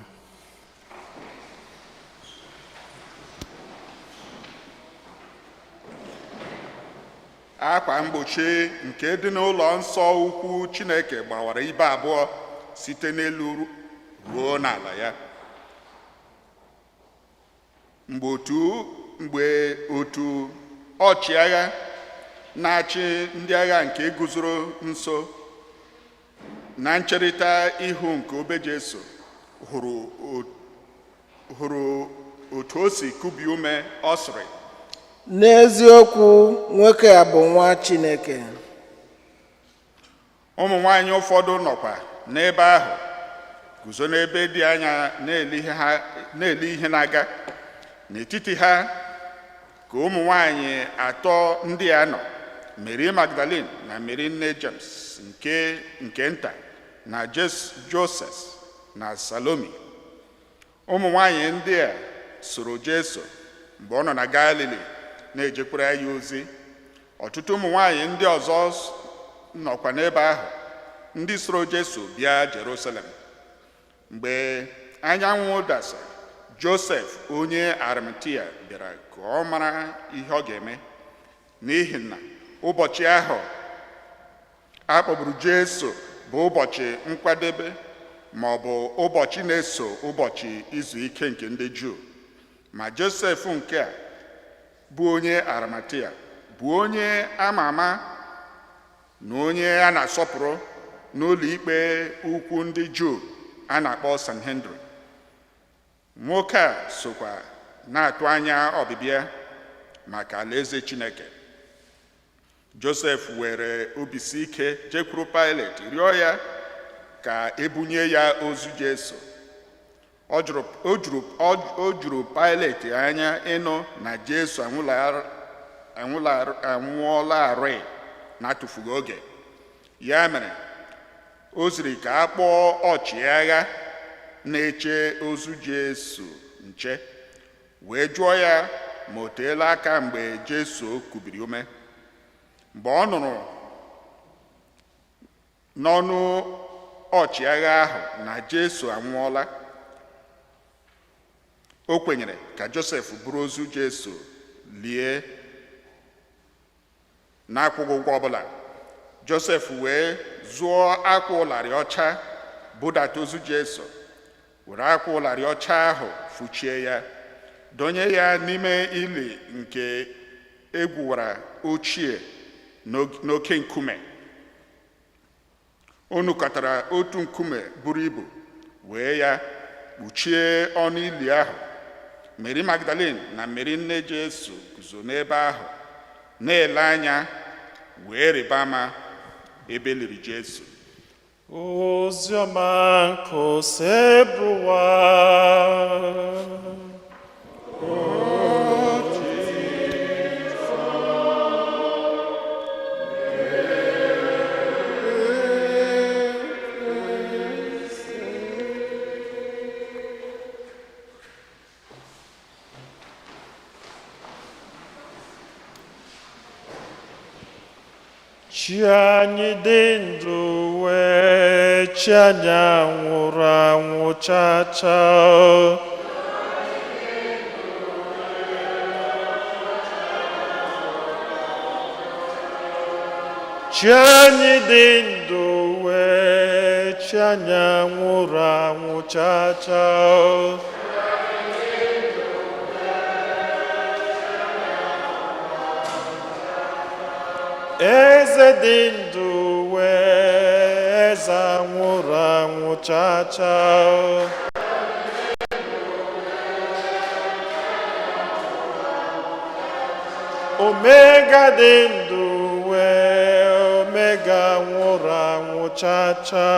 Akwa mgbochi nke dị n'ụlọ nsọ ukwu Chineke gbawara ibe abụọ site n'elu ruo n'ala ya. Mgbe otu ọchịagha na-achị ndị agha nke guzoro nso na ncherịta ihu nke obe Jesu hụrụ otu o si kubie ume, ọ sịrị, N'eziokwu, nwoke a bụ nwa Chineke. Ụmụ nwanyị ụfọdụ nọkwa n'ebe ahụ guzo n'ebe dị anya na-ele ihe na-aga. N'etiti ha ka ụmụ nwanyị atọ ndị a nọ: Mary Magdalene na Mary nne James nke nta na Joses na Salomi. Ụmụ nwanyị ndị a soro Jesu mgbe ọ nọ na Galili na-ejekwara ya ozi. Ọtụtụ ụmụ nwanyị ndị ọzọ nọkwa n'ebe ahụ, ndị soro Jesu bịa Jerusalem. Mgbe anyanwụ dasịrị, Josef onye Arimatia bịara ka ọ mara ihe ọ ga-eme, n'ihi na ụbọchị ahụ a kpọgburu Jesu bụ ụbọchị nkwadebe, ma ọ bụ ụbọchị na-eso ụbọchị izu ike nke ndị Juu. Ma Josef nke a bụ onye Arimatia, bụ onye ama ama na onye a na-asọpụrụ n'ụlọ ikpe ukwu ndị Juu a na-akpọ Sanhedrin. Nwoke a sokwa na-atụ anya ọbịbịa maka alaeze Chineke. Josef were obisi ike jekwuru Pilet, rịọ ya ka ebunye ya ozu Jesu. O juru Pilet anya ịnụ na Jesu anwụọlarị na-atụfughị oge. Ya mere, o ziri ka a kpọọ ọchịagha na-eche ozu Jesu nche, wee jụọ ya ma o teela aka mgbe Jesu kubiri ume. Mgbe ọ nụrụ n'ọnụ ọchịagha ahụ na Jesu anwụọla, o kwenyere ka Josef buru ozu Jesu lie na-akwụghị ụgwọ ọbụla. Josef wee zụọ akwa ụlarị ọcha, budata ozu Jesu, were akwa ụlarị ọcha ahụ fụchie ya, donye ya n'ime ili nke egwuwara ochie n'oke nkume. O nukọtara otu nkume buru ibu, wee ya kpuchie ọnụ ili ahụ. Mary Magdalene na Mary nne Jesu guzo n'ebe ahụ na-ele anya, wee rịba ama ebe liri Jesu. Oziọma nke Osebụrụwa. Chi anyị dị ndụ wee chi anyị anwụrụ anwụ cha cha. Chi anyị dị ndụ wee chi anyị anwụrụ anwụ cha cha. Eze dị ndụ wee, eze anwụrụ anwụ cha cha. Omega dị ndụ wee, Omega nwụrụ anwụ cha cha.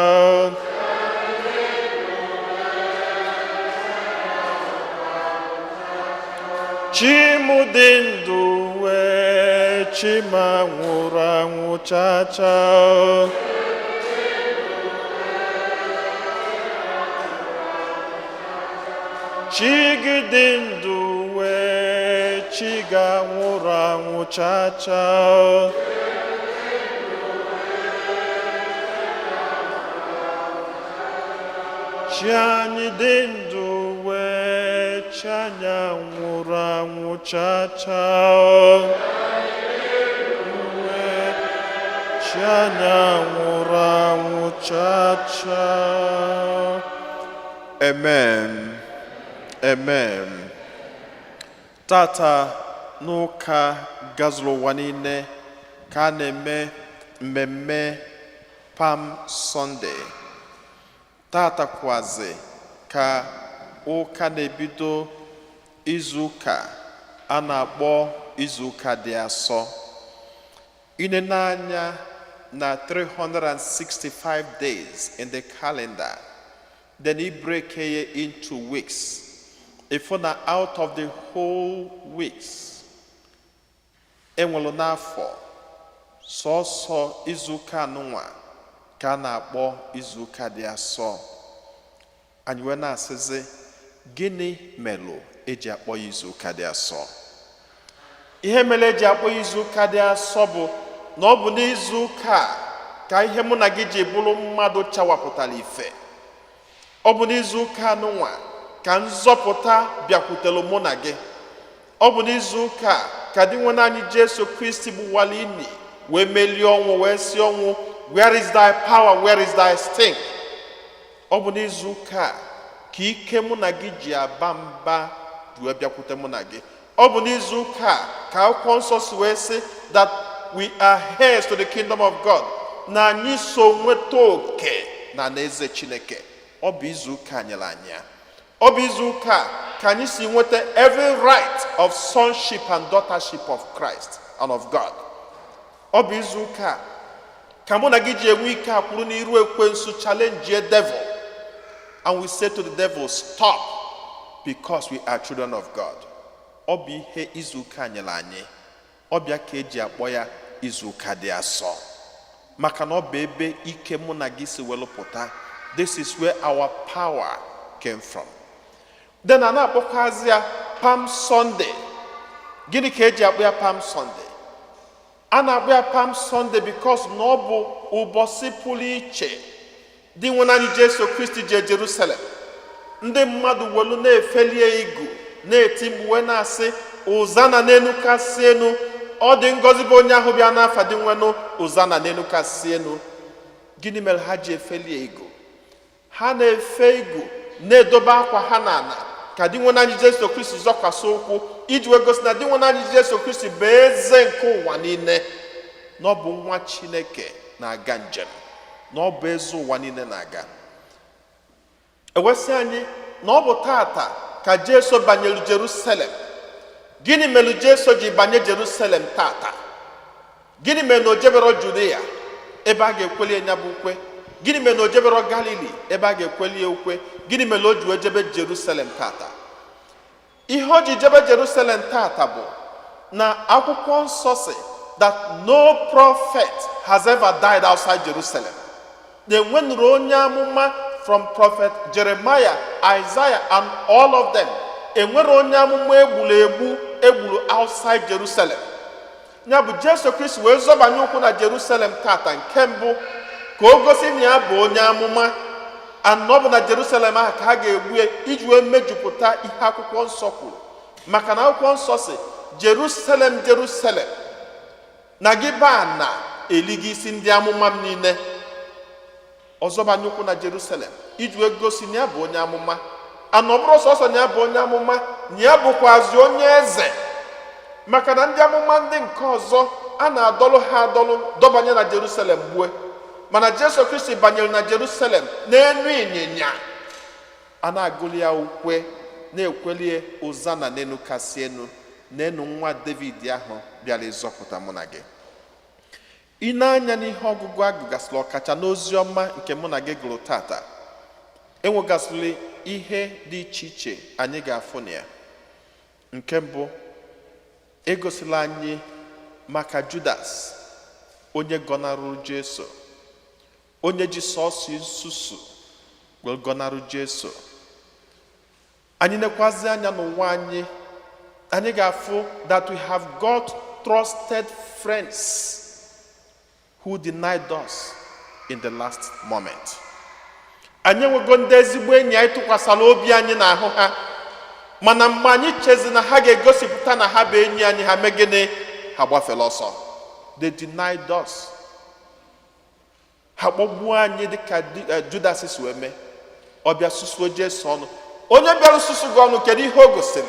Chi mụ dị ndụ wee, chi m anwụrụ anwụ cha cha. Chi gị dị ndụ wee, chi gị anwụrụ anwụ cha cha. Chi anyị dị ndụ wee, chi anyị anwụrụ anwụ cha cha. Wee, chi anyị anwụrụ anwụ cha cha. Amen. Amen. Tata n'ụka gazuru ụwa niile ka a na-eme mmemme Palm Sunday. Tata kwazi ka ụka na-ebido izu ụka a na-akpọ Izu Ụka Dị Asọ. Inene anya na 365 days in the calendar, then I break ya into weeks. If na out of the whole weeks enwelu n'afọ, sọsọ izuụka anụnwa ka a na-akpọ Izuụka Dị Asọ. Anyị wee na-asịzi, gịnị melụ eji akpọ ya Izuụka Dị Asọ? Ihe mere eji akpọ ya Izuụka Dị Asọ bụ na ọ bụ n'izuụka a ka ihe mụ na gị ji bụrụ mmadụ chawapụtara ife. Ọ bụ n'izuụka anụnwa ka nzọpụta bịakwutere mụ na gị. Ọ bụ n'izuụka a ka dị nwe anyị Jesu Kristi gbuwara ini wee melie ọnwụ, wee si ọnwụ, "Where is thy power? Where is thy sting?" Ọ bụ n'izuụka a ka ike mụ na gị ji aba mba wee bịakwute mụ na gị. Ọ bụ n'izuụka a ka Akwụkwọ Nsọ si wee sị that we are heirs to the kingdom of God, na anyị so nweta oke na alaeze Chineke. Ọ bụ izuụka nyere anyị ya. Ọ bụ izuụka a ka anyị si nweta every right of sonship and daughtership of Christ and of God. Ọ bụ izuụka a ka mụ na gị ji enwe ike akwụrụ n'iru ekwensu, challenge devil, and we say to the devil, "Stop," because we are children of God. Ọ bụ ihe izuụka nyere anyị. Ọ bịa ka eji akpọ ya Izuụka Dị Asọ, maka na ọ bụ ebe ike mụ na gị si welu pụta. This is where our power came from. Then a na-akpọkwazi ya Palm Sunday. Gịnị ka eji akpọ ya Palm Sunday? A na-akpọ ya Palm Sunday because na ọ bụ ụbọchị pụrụ iche dị nwe anyị Jesu Kristi jee Jerusalem. Ndị mmadụ welu na-efelie igu, na-eti mkpu wee na-asị, "Ụzana n'enu kasị enu. Ọ dị ngọzi bụ onye ahụ bịa n'afa dị nwenụ. Ụzana n'enu kasị enu." Gịnị mere ha ji efelie igu? Ha na-efe igu, na-edobe akwa ha n'ala ka dị nwe anyị Jesu Kristi zọkwasị ụkwụ, iji wee gosi na dị nwe anyị Jesu Kristi bụ eze nke ụwa niile, na ọ bụ nwa Chineke na-aga njem, na ọ bụ eze ụwa niile na-aga. Ewesị anyị na ọ bụ tata ka Jesu banyere Jerusalem. Gịnị mere Jesu ji banye Jerusalem tata? Gịnị mere na o jebero Judia ebe a ga-ekweli ya bụ ukwe? Gịnị mere na o jebero Galili ebe a ga-ekweli ya ukwe? Gịnị mere o ji wee jebe Jerusalem tata? Ihe o ji jebe Jerusalem tata bụ na Akwụkwọ Nsọ si that no prophet has ever died outside Jerusalem. Na enwenụrụ onye amụma, from Prophet Jeremiah, Isaiah and all of them, enwere onye amụma egburu egbu egburu outside Jerusalem. Ya bụ, Jesu Kristi wee zọbanye ụkwụ na Jerusalem tata, nke mbụ, ka o gosi na ya bụ onye amụma, and ọ bụ na Jerusalem ahụ ka a ga-egbu ya, iji wee mejupụta ihe Akwụkwọ Nsọ kwuru, maka na Akwụkwọ Nsọ si, "Jerusalem, Jerusalem, na gị baa na elighị isi ndị amụma m niile." Ọzọbanye ụkwụ na Jerusalem iji wee gosi na ya bụ onye amụma, ana ọ bụrụ sọsọ na ya bụ onye amụma, na ya bụkwazi onye eze, maka na ndị amụma ndị nke ọzọ A na-adọlụ ha adọlụ dọbanye na Jerusalem gbue, mana Jesu Kristi banyere na Jerusalem n'enu ịnyịnya, a na-agụli ya ukwe, na-ekwelie "Ozana n'enu kasị enu", n'enu nwa David ahụ bịara ịzọpụta mụ na gị. Ị na-anya n'ihe ọgụgụ agụgasịrị, ọkacha n'ozi ọma nke mụ na gị gụrụ tata, enwegasịrị ihe dị iche iche anyị ga-afụ na ya. Nke mbụ, egosila anyị maka Judas, onye gọnarụrụ Jesu, onye ji sọọsọ nsusu wee gọnarụ Jesu. Anyị nekwazi anya n'ụwa anyị, anyị ga-afụ that we have got trusted friends who denied us in the last moment. Anyị enwego ndị ezigbo enyi anyị tụkwasara obi anyị n'ahụ ha, mana mgbe anyị chezi na ha ga-egosipụta na ha bụ enyi anyị, ha mee gịnị? Ha gbafere ọsọ. They denied us. Ha kpọgbuo anyị dịka Judas si wee mee. Ọ bịa susuo Jesu ọnụ. Onye bịara susu gị ọnụ, kedu ihe o gosiri?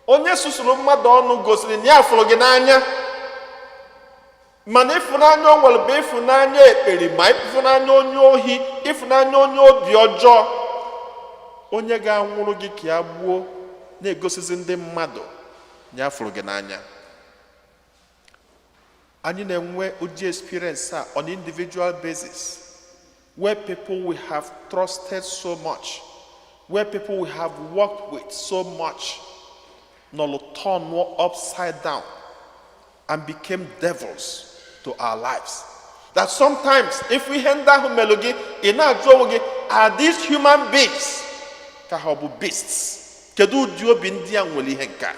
Onye susuru mmadụ ọnụ gosiri na ya fụrụ gị n'anya, mana ịfụnanya o nwere bụ ịfụnanya ekperi, ma ịfụnanya onye ohi, ịfụnanya onye obi ọjọọ, onye ga-anwụrụ gị ka ya gbuo, na-egosizi ndị mmadụ na ya fụrụ gị n'anya. Anyị na-enwe ụdị experience a on individual basis, where people we have trusted so much, where people we have worked with so much, nọlụ turn upside down and became devils to our lives. That sometimes, if ihe ndị ahụ melụ gị, ị na-ajụ onwe gị, are these human beings ka ha ọ bụ beasts? Kedu ụdị obi ndị a nwere ihe nke a?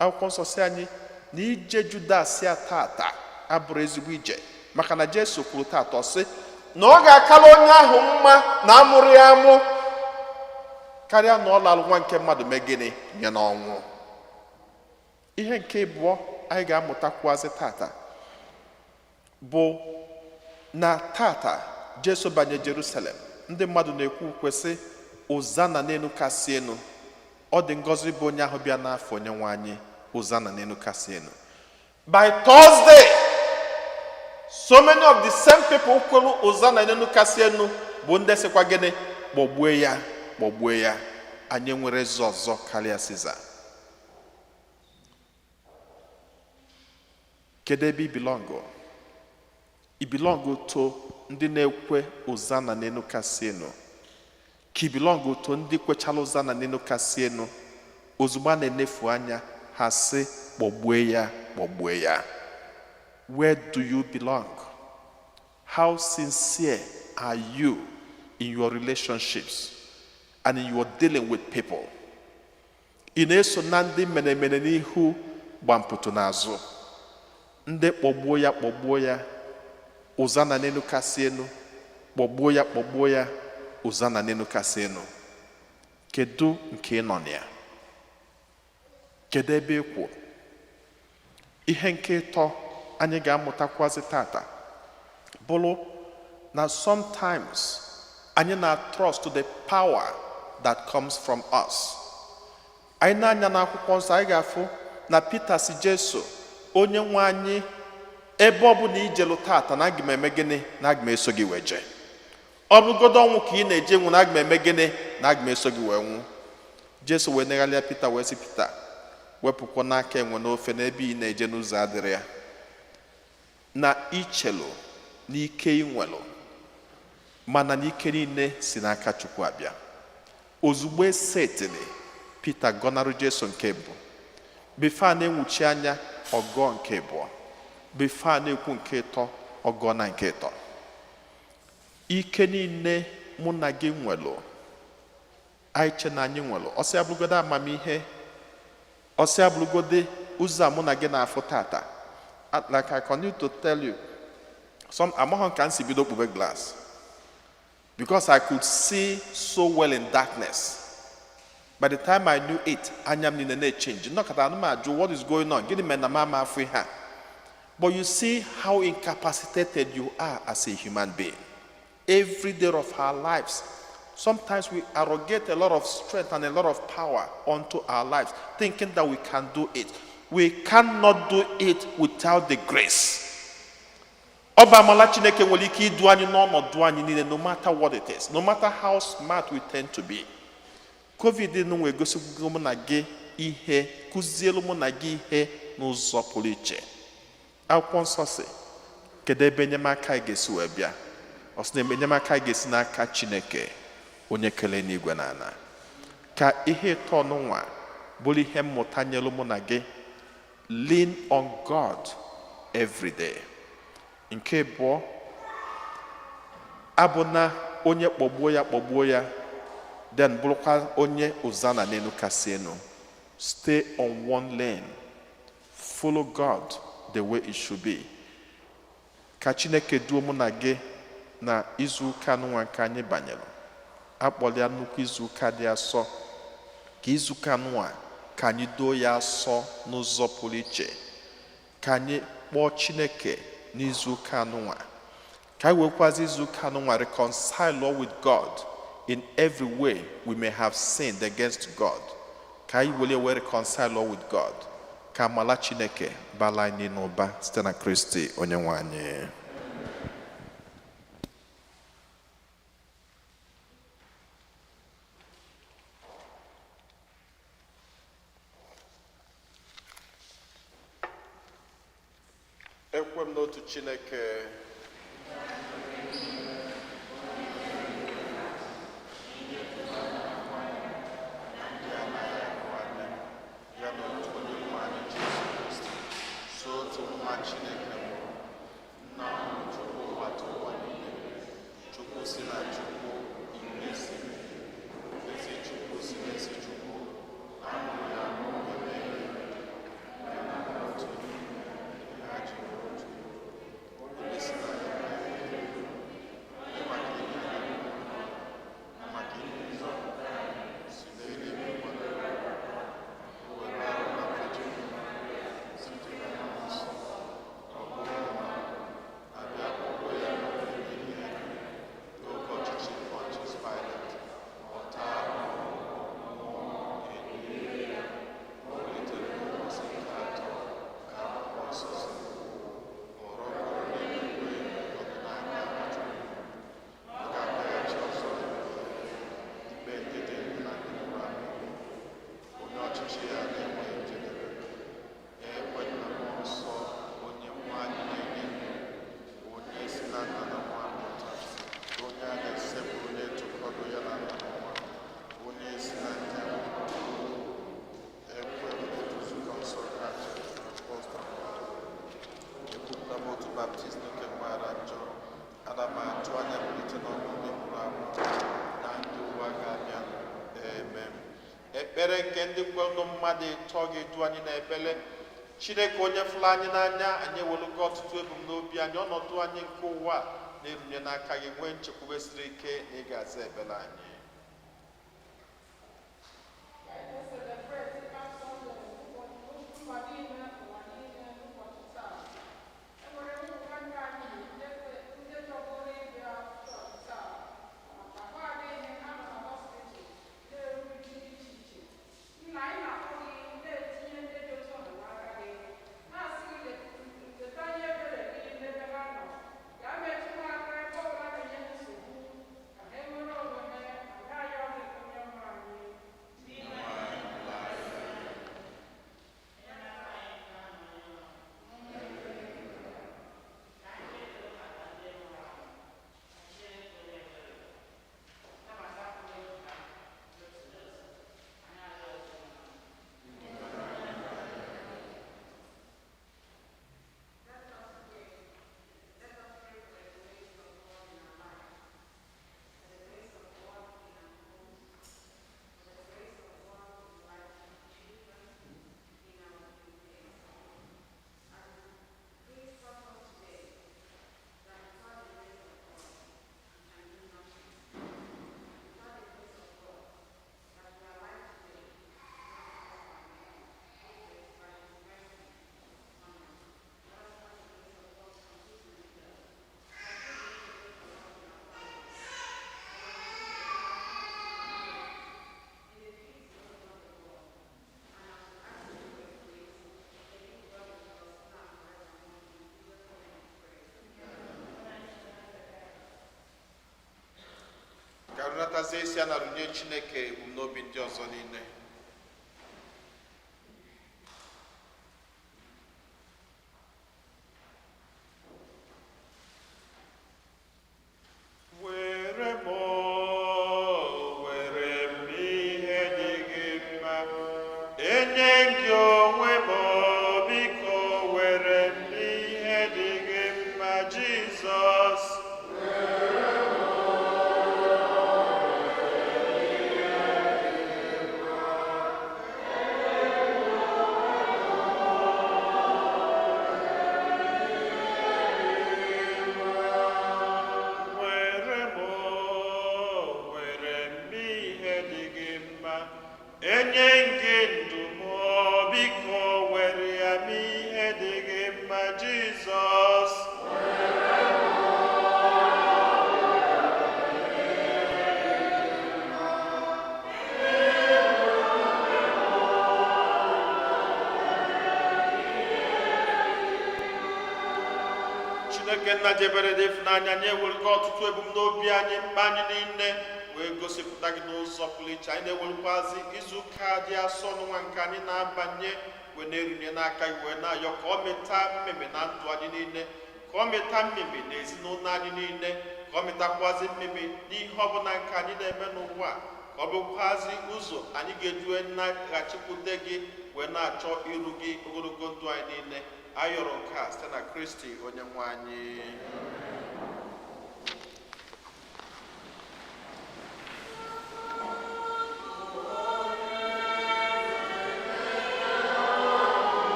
Akwụkwọ nsọ si anyị na ije Judas ya tata abụrụ ezigbo ije, maka na Jesu kwuru tata, ọ sị na ọ ga-akara onye ahụ mma na amụrụ ya amụ karịa na ọ lalụ nwa nke mmadụ mee gịnị? Nye n'ọnwụ. Ihe nke ịbụọ anyị ga-amụtakwuazị tata bụ na tata Jesu banye Jerusalem, ndị mmadụ na-ekwu kwesị "Ozana n'elu kasị elu, ọ dị ngọzi bụ onye ahụ bịa n'afọ onye nwe anyị, Ozana n'elu kasị elu." By Thursday, so many of the same people kwuru "Ozana n'elu kasị elu" bụ ndị sịkwa gịnị? "Kpọgbue ya, kpọgbue ya, anyị nwere eze ọzọ karịa Siza." Kedu ebe i belong? I belong to ndị na-ekwe "Ozana n'elu kasị elu", ka i belong to ndị kwechala "Ozana n'elu kasị elu", ozugbo a na-enefu anya ha sị "Kpọgbue ya, kpọgbue ya"? Where do you belong? How sincere are you in your relationships and in your dealing with people? Ị na-eso na ndị menemene n'ihu, gbampụtụ n'azụ, ndị "Kpọgbuo ya, kpọgbuo ya, Ozana n'elu kasị elu", "Kpọgbuo ya, kpọgbuo ya, Ozana n'elu kasị elu"? Kedu nke ị nọ na ya? Kedu ebe ị kwụ? Ihe nke ịtọ anyị ga-amụtakwazi tata bụrụ na sometimes anyị na-trust the power that comes from us. Anyị na-anya n'akwụkwọ nsọ, anyị ga-afụ na Pita si Jesu, "Onye nwe anyị, ebe ọ bụ na ijelu tata, na aga m eme gịnị? Na aga m eso gị wee jee. Ọ bụgodo ọnwụ ka ị na-eje nwụ, na aga m eme gịnị? Na aga m eso gị wee nwụ." Jesu wee negharịa Pita wee sị Pita, "Wepụkwa n'aka enwe n'ofe, n'ebe ị na-eje n'ụzọ adịrị ya." Na ichelu n'ike ị nwelụ, mana n'ike niile si n'aka Chukwu abịa. Ozugbo esetịrị Pita gọnarụ Jesu nke mbụ, before a na-enwuchi anya, ọgọ nke abụọ, before a na-ekwu nke ịtọ, ọgọ na nke ịtọ. Ike niile mụ na gị nwelụ, anyị che na anyị nwelụ, ọsị abụrụgodo amamihe, ọsị abụrụgodo ụzọ a mụ na gị na-afụ tata. Like I continue to tell you, some amaghọ ka m si bido kpube glass, because I could see so well in darkness. By the time I knew it, anya m niile na-echange. Nnọkọta anụ m ajụ, "What is going on? Gịnị mere na m ama afụ ihe a?" But you see how incapacitated you are as a human being. Every day of our lives, sometimes we arrogate a lot of strength and a lot of power onto our lives, thinking that we can do it. We cannot do it without the grace. Ọ bụ amala Chineke nwere ike idu anyị n'ọnọdụ anyị niile, no matter what it is, no matter how smart we tend to be. COVID nwa egosigo mụ na gị ihe, kụzielu mụ na gị ihe n'ụzọ pụrụ iche. Akwụkwọ Nsọ si, kedu ebe enyemaka anyị ga-esi wee bịa? Ọ sị na enyemaka anyị ga-esi n'aka Chineke, onye kele n'igwe na ala. Ka ihe ịtọ n'ụwa bụrụ ihe mmụta nyelu mụ na gị. Lean on God every day. Nke abụọ, abụna onye kpọgbuo ya kpọgbuo ya, then bụrụkwa onye ụzana n'elu kasị enu. Stay on one lane, follow God the way it should be. Ka Chineke duo mụ na gị na izu ụka nwa nke anyị banyere, akpọrọ ya nnukwu izu ụka dị asọ. Ka izu ụka nwa, ka anyị doo ya asọ n'ụzọ pụrụ iche, ka anyị kpọọ Chineke n'izu ụka nwa, ka anyị wekwazi izu ụka nwa reconcile with God in every way we may have sinned against God. Ka anyị were wee reconcile with God. Ka amala Chineke bala anyị n'ụba site na Kristi onye nwe anyị. Ekwe m n'otu Chineke, ndị anaghị ahụ anya, ya na otu onye nwe anyị Jesu Kristi, so otu nwa Chineke mụrụ, nna mụrụ Chukwu ụwa tụ ụwa niile, Chukwu si na Chukwu, ihe si ezi Chukwu si n'ezi Chukwu, amụrụ ya emeghị ya na otu ha ji bụrụ Chukwu, onye si na ya mee maka ihe na maka ihe nzọpụta si n'eluigwe gbadata, o were arụ na Virgin site na Mmụọ Nsọ, ọ bụrụ mmadụ, abịa kpọgbuo ya n'obe n'ihi anyị n'oge ọchịchị Pontius Pilate, ọ taa ahụhụ, nwụọ, elie ya, o bilitere n'ụbọchị nke atọ ka akwụkwọ nsọ si kwuo, ọ rọgoro n'eluigwe, nọdụ n'aka Chukwu, ọ ga-abịaghachi ọzọ ikpe ndị dị ndụ na ndị nwụrụ anwụ ikpe, onye ọchịchị ya na-enweghị njedebe. Ekwe na Mmụọ Nsọ, onye nwe anyị na-enye ndụ, onye si na Nna na Nwa pụta, onye a na-esekpuru na-etokọdo ya na Nna na Nwa, onye si na ndị Ekwe m otu nzukọ nsọ Katọlik Apọstọl, ekwupụta m otu baptizim nke mgbaghara njọ. Ana m atụ anya mbilite n'ọnwụ ndị nwụrụ anwụ na ndị ụwa ga-abịa. Amen. Ekpere nke ndị kwelu mmadụ ịtọ ga-edu anyị n'ekpere. Chineke, onye fụrụ anyị n'anya, anyị ewelugo ọtụtụ ebumnobi anyị, ọnọdụ anyị nke ụwa a na-erunye n'aka gị, nwee nchekwube siri ike na ị ga-aza ekpere anyị. Celebrate Palm Sunday mba niile, ụwa niile n'ụbọchị taa. Enwere ụmụ nwanne anyị ndị chọburu ịbịa chọọchị taa, maka ahụ adịghị ha, nọ na hospital na-eru uju dị iche iche. Nna, anyị na-akpọ gị, na-etinye ndị dị otu ahụ n'aka gị, na-asị gị leta ihe ebere gị n'ebe ha nọ, ya metụ ha aka ebe ọbụla na-enye ha nsogbu, ka ha nwere onwe ha. Anastasia na runye Chineke ebumnobi ndị ọzọ niile. Were m, were m ihe dị gị mma. Enye gị onwe m, biko were m ihe dị gị mma, Jizọs. Were m, were m ihe dị gị mma. Enye gị ndụ m, biko were ya m ihe dị gị mma, Jizọs. Chineke nna jebere dị ịfụnanya anyị ewelụgo ọtụtụ ebumnobi anyị, mkpa anyị niile wee gosipụta gị n'ụzọ pụrụ iche. Anyị na-ewelụkwazị izu ụka dị asọ n'ụwa nke anyị na-abanye wee na-erunye n'aka gị, wee na-ayọ ka ọ mịta mmemme na ndụ anyị niile, ka ọ mịta mmemme na ezinụlọ anyị niile, ka ọ mịtakwazị mmemme n'ihe ọbụla nke anyị na-eme n'ụwa a, ka ọ bụkwazị ụzọ anyị ga-eji wee naghachikwute gị wee na-achọ iru gị ogologo ndụ anyị niile. Ayọrọ nke a site na Kristi onye nwe anyị.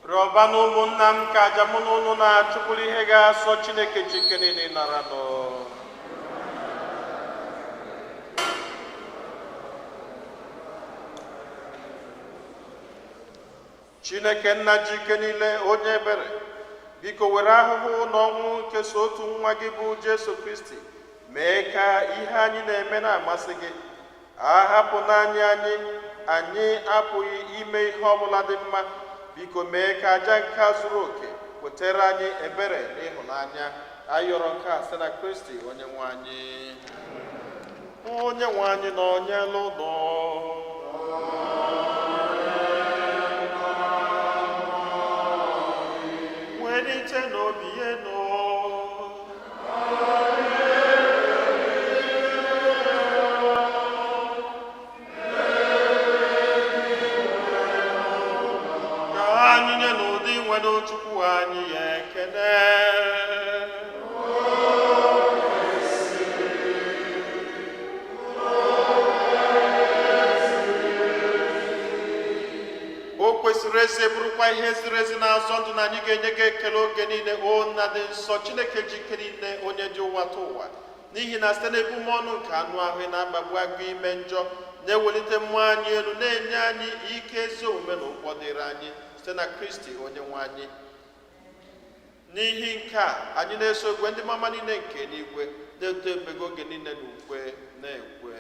Rịọba na ụmụnna m ka aja mụ na unu na-achụkwuru ihe ga-asọ Chineke ji ike niile nara nụ. Chineke nna ji ike niile, onye ebere, biko were ahụhụ na ọnwụ nke so otu nwa gị bụ Jesu Kristi mee ka ihe anyị na-eme na-amasị gị. Ahapụ naanị anyị, anyị apụghị ime ihe ọbụla dị mma. Biko mee ka aja nke a zuru oke wetara anyị ebere na ịhụnanya. Ayọrọ nke a site na Kristi onye nwe anyị. Onye nwe anyị na onye ụlọ. Welite n'obi enu. Ka anyị nye n'ụdị nwere Chukwu anyị ya ekele. O kwesịrị ezi, bụrụkwa ihe ziri ezi na-azọ ndụ na anyị ga-enye gị ekele oge niile, o Nna dị nsọ, Chineke ji ike niile, onye dị ụwa tụ ụwa, n'ihi na site n'ebumọnụ nke anụ ahụ ị na-akpagbu agụ ime njọ, na-ewelite mmụọ anyị elu, na-enye anyị ike ezi omume na ụgwọ dịrị anyị site na Kristi onye nwe anyị. N'ihi nke a anyị na-eso igwe ndị mama niile nke eluigwe na-eto ebego oge niile na ukwe na-ekwe.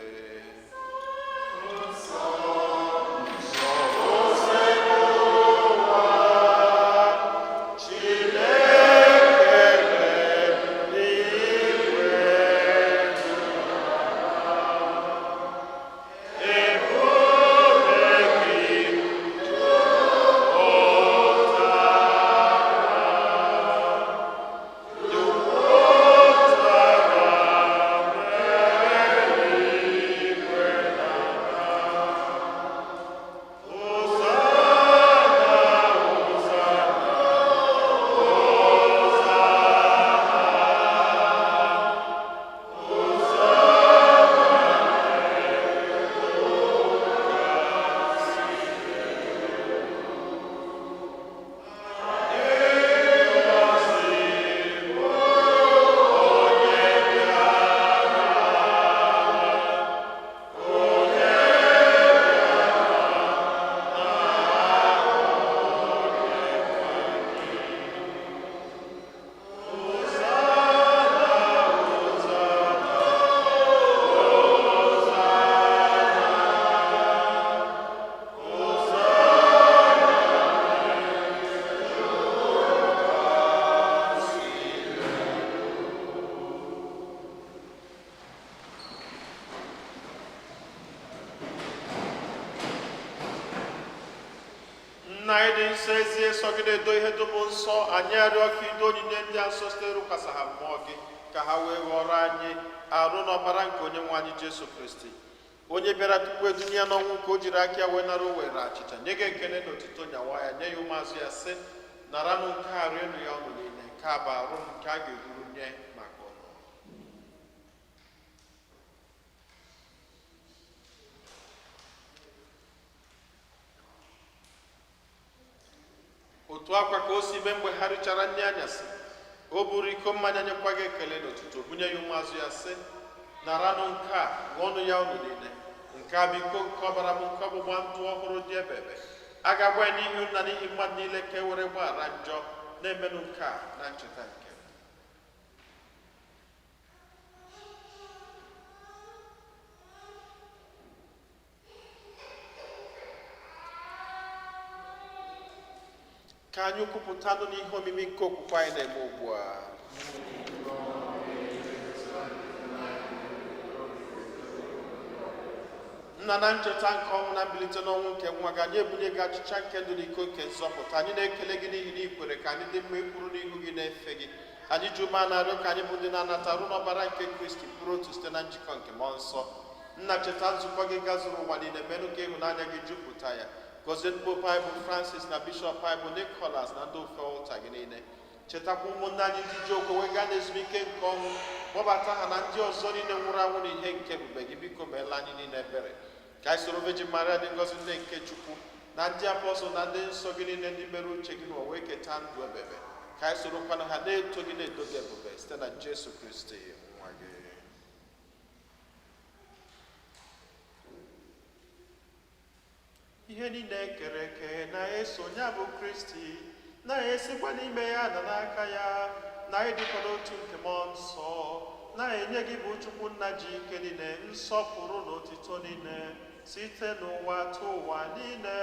Nna anyị dị nsọ, ezie sọgide edo ihe dum nsọ, anyị arịọ ka ido onyinye ndị a nsọ site rụkwasa ha mmụọ gị, ka ha wee ghọrọ anyị arụ na ọbara nke onye nwe anyị Jesu Kristi, onye bịara tupu edunye ya n'ọnwụ nke o jiri aka ya wee nara. O were achịcha, nye gị ekele na otito, nyawa ya, nye ya ụmụazụ ya, sị: "Naranụ nke a, rienụ ya ọnụ niile. Nke a bụ arụ m nke a ga-eburu nye maka ụnụ." Otu akwa ka o si mee mgbe ha richara nri anyasị, o buru iko mmanya, nyekwa gị ekele n'otuto, bunye ya ụmụazụ ya, sị: "Naranụ nke a, ṅụọnụ ya unu niile. Nke a bụ iko nke ọbara m nke ọgbụgba ndụ ọhụrụ dị ebebe. A ga-agba ya n'ihi unu na n'ihi mmadụ niile ka e were gbaghara njọ. Na-emenụ nke a na ncheta nke m." Ka anyị kwupụtanụ n'ihe omimi nke okwukwe anyị na-eme ugbu a. Nna, na ncheta nke ọnwụ na mbilite n'ọnwụ nke nwa gị, anyị ebunye gị achịcha nke ndụ na iko nke nzọpụta. Anyị na-ekele gị n'ihi na ị kwere ka anyị dị mma ịkwụrụ n'ihu gị na-efe gị. Anyị ji ume na-arịọ ka anyị bụ ndị na-anata arụ n'ọbara nke Kristi bụrụ otu site na njikọ nke mmụọ nsọ. Nna, cheta nzukọ gị gazuru ụwa niile, menụ ka ịhụnanya gị jupụta ya. Gọzie Pope anyị bụ Francis na Bishọp anyị bụ Nicholas na ndị ofe ụta gị niile. Chetakwa ụmụnne anyị ndị ji okwe wee gaa n'ezumike nke ọnwụ, kpọbata ha na ndị ọzọ niile nwụrụ anwụ na ihe nke ebube gị. Biko meela anyị niile ebere, ka anyị soro Virgin Maria dị ngọzi, nne nke Chukwu, na ndị apọstụl na ndị nsọ gị niile ndị mere uche gị n'ụwa wee keta ndụ ebebe, ka anyị sorokwana ha na-eto gị, na-edo gị ebube site na Jesu Kristi nwa gị. Ihe niile ekere eke na-eso ya bụ Kristi, na-esikwa n'ime ya na n'aka ya, na ịdịkwa n'otu nke mmụọ nsọ, Na-enye gị bụ Chukwu Nna ji ike niile nsọpụrụ na otito niile site n'ụwa tụ ụwa niile.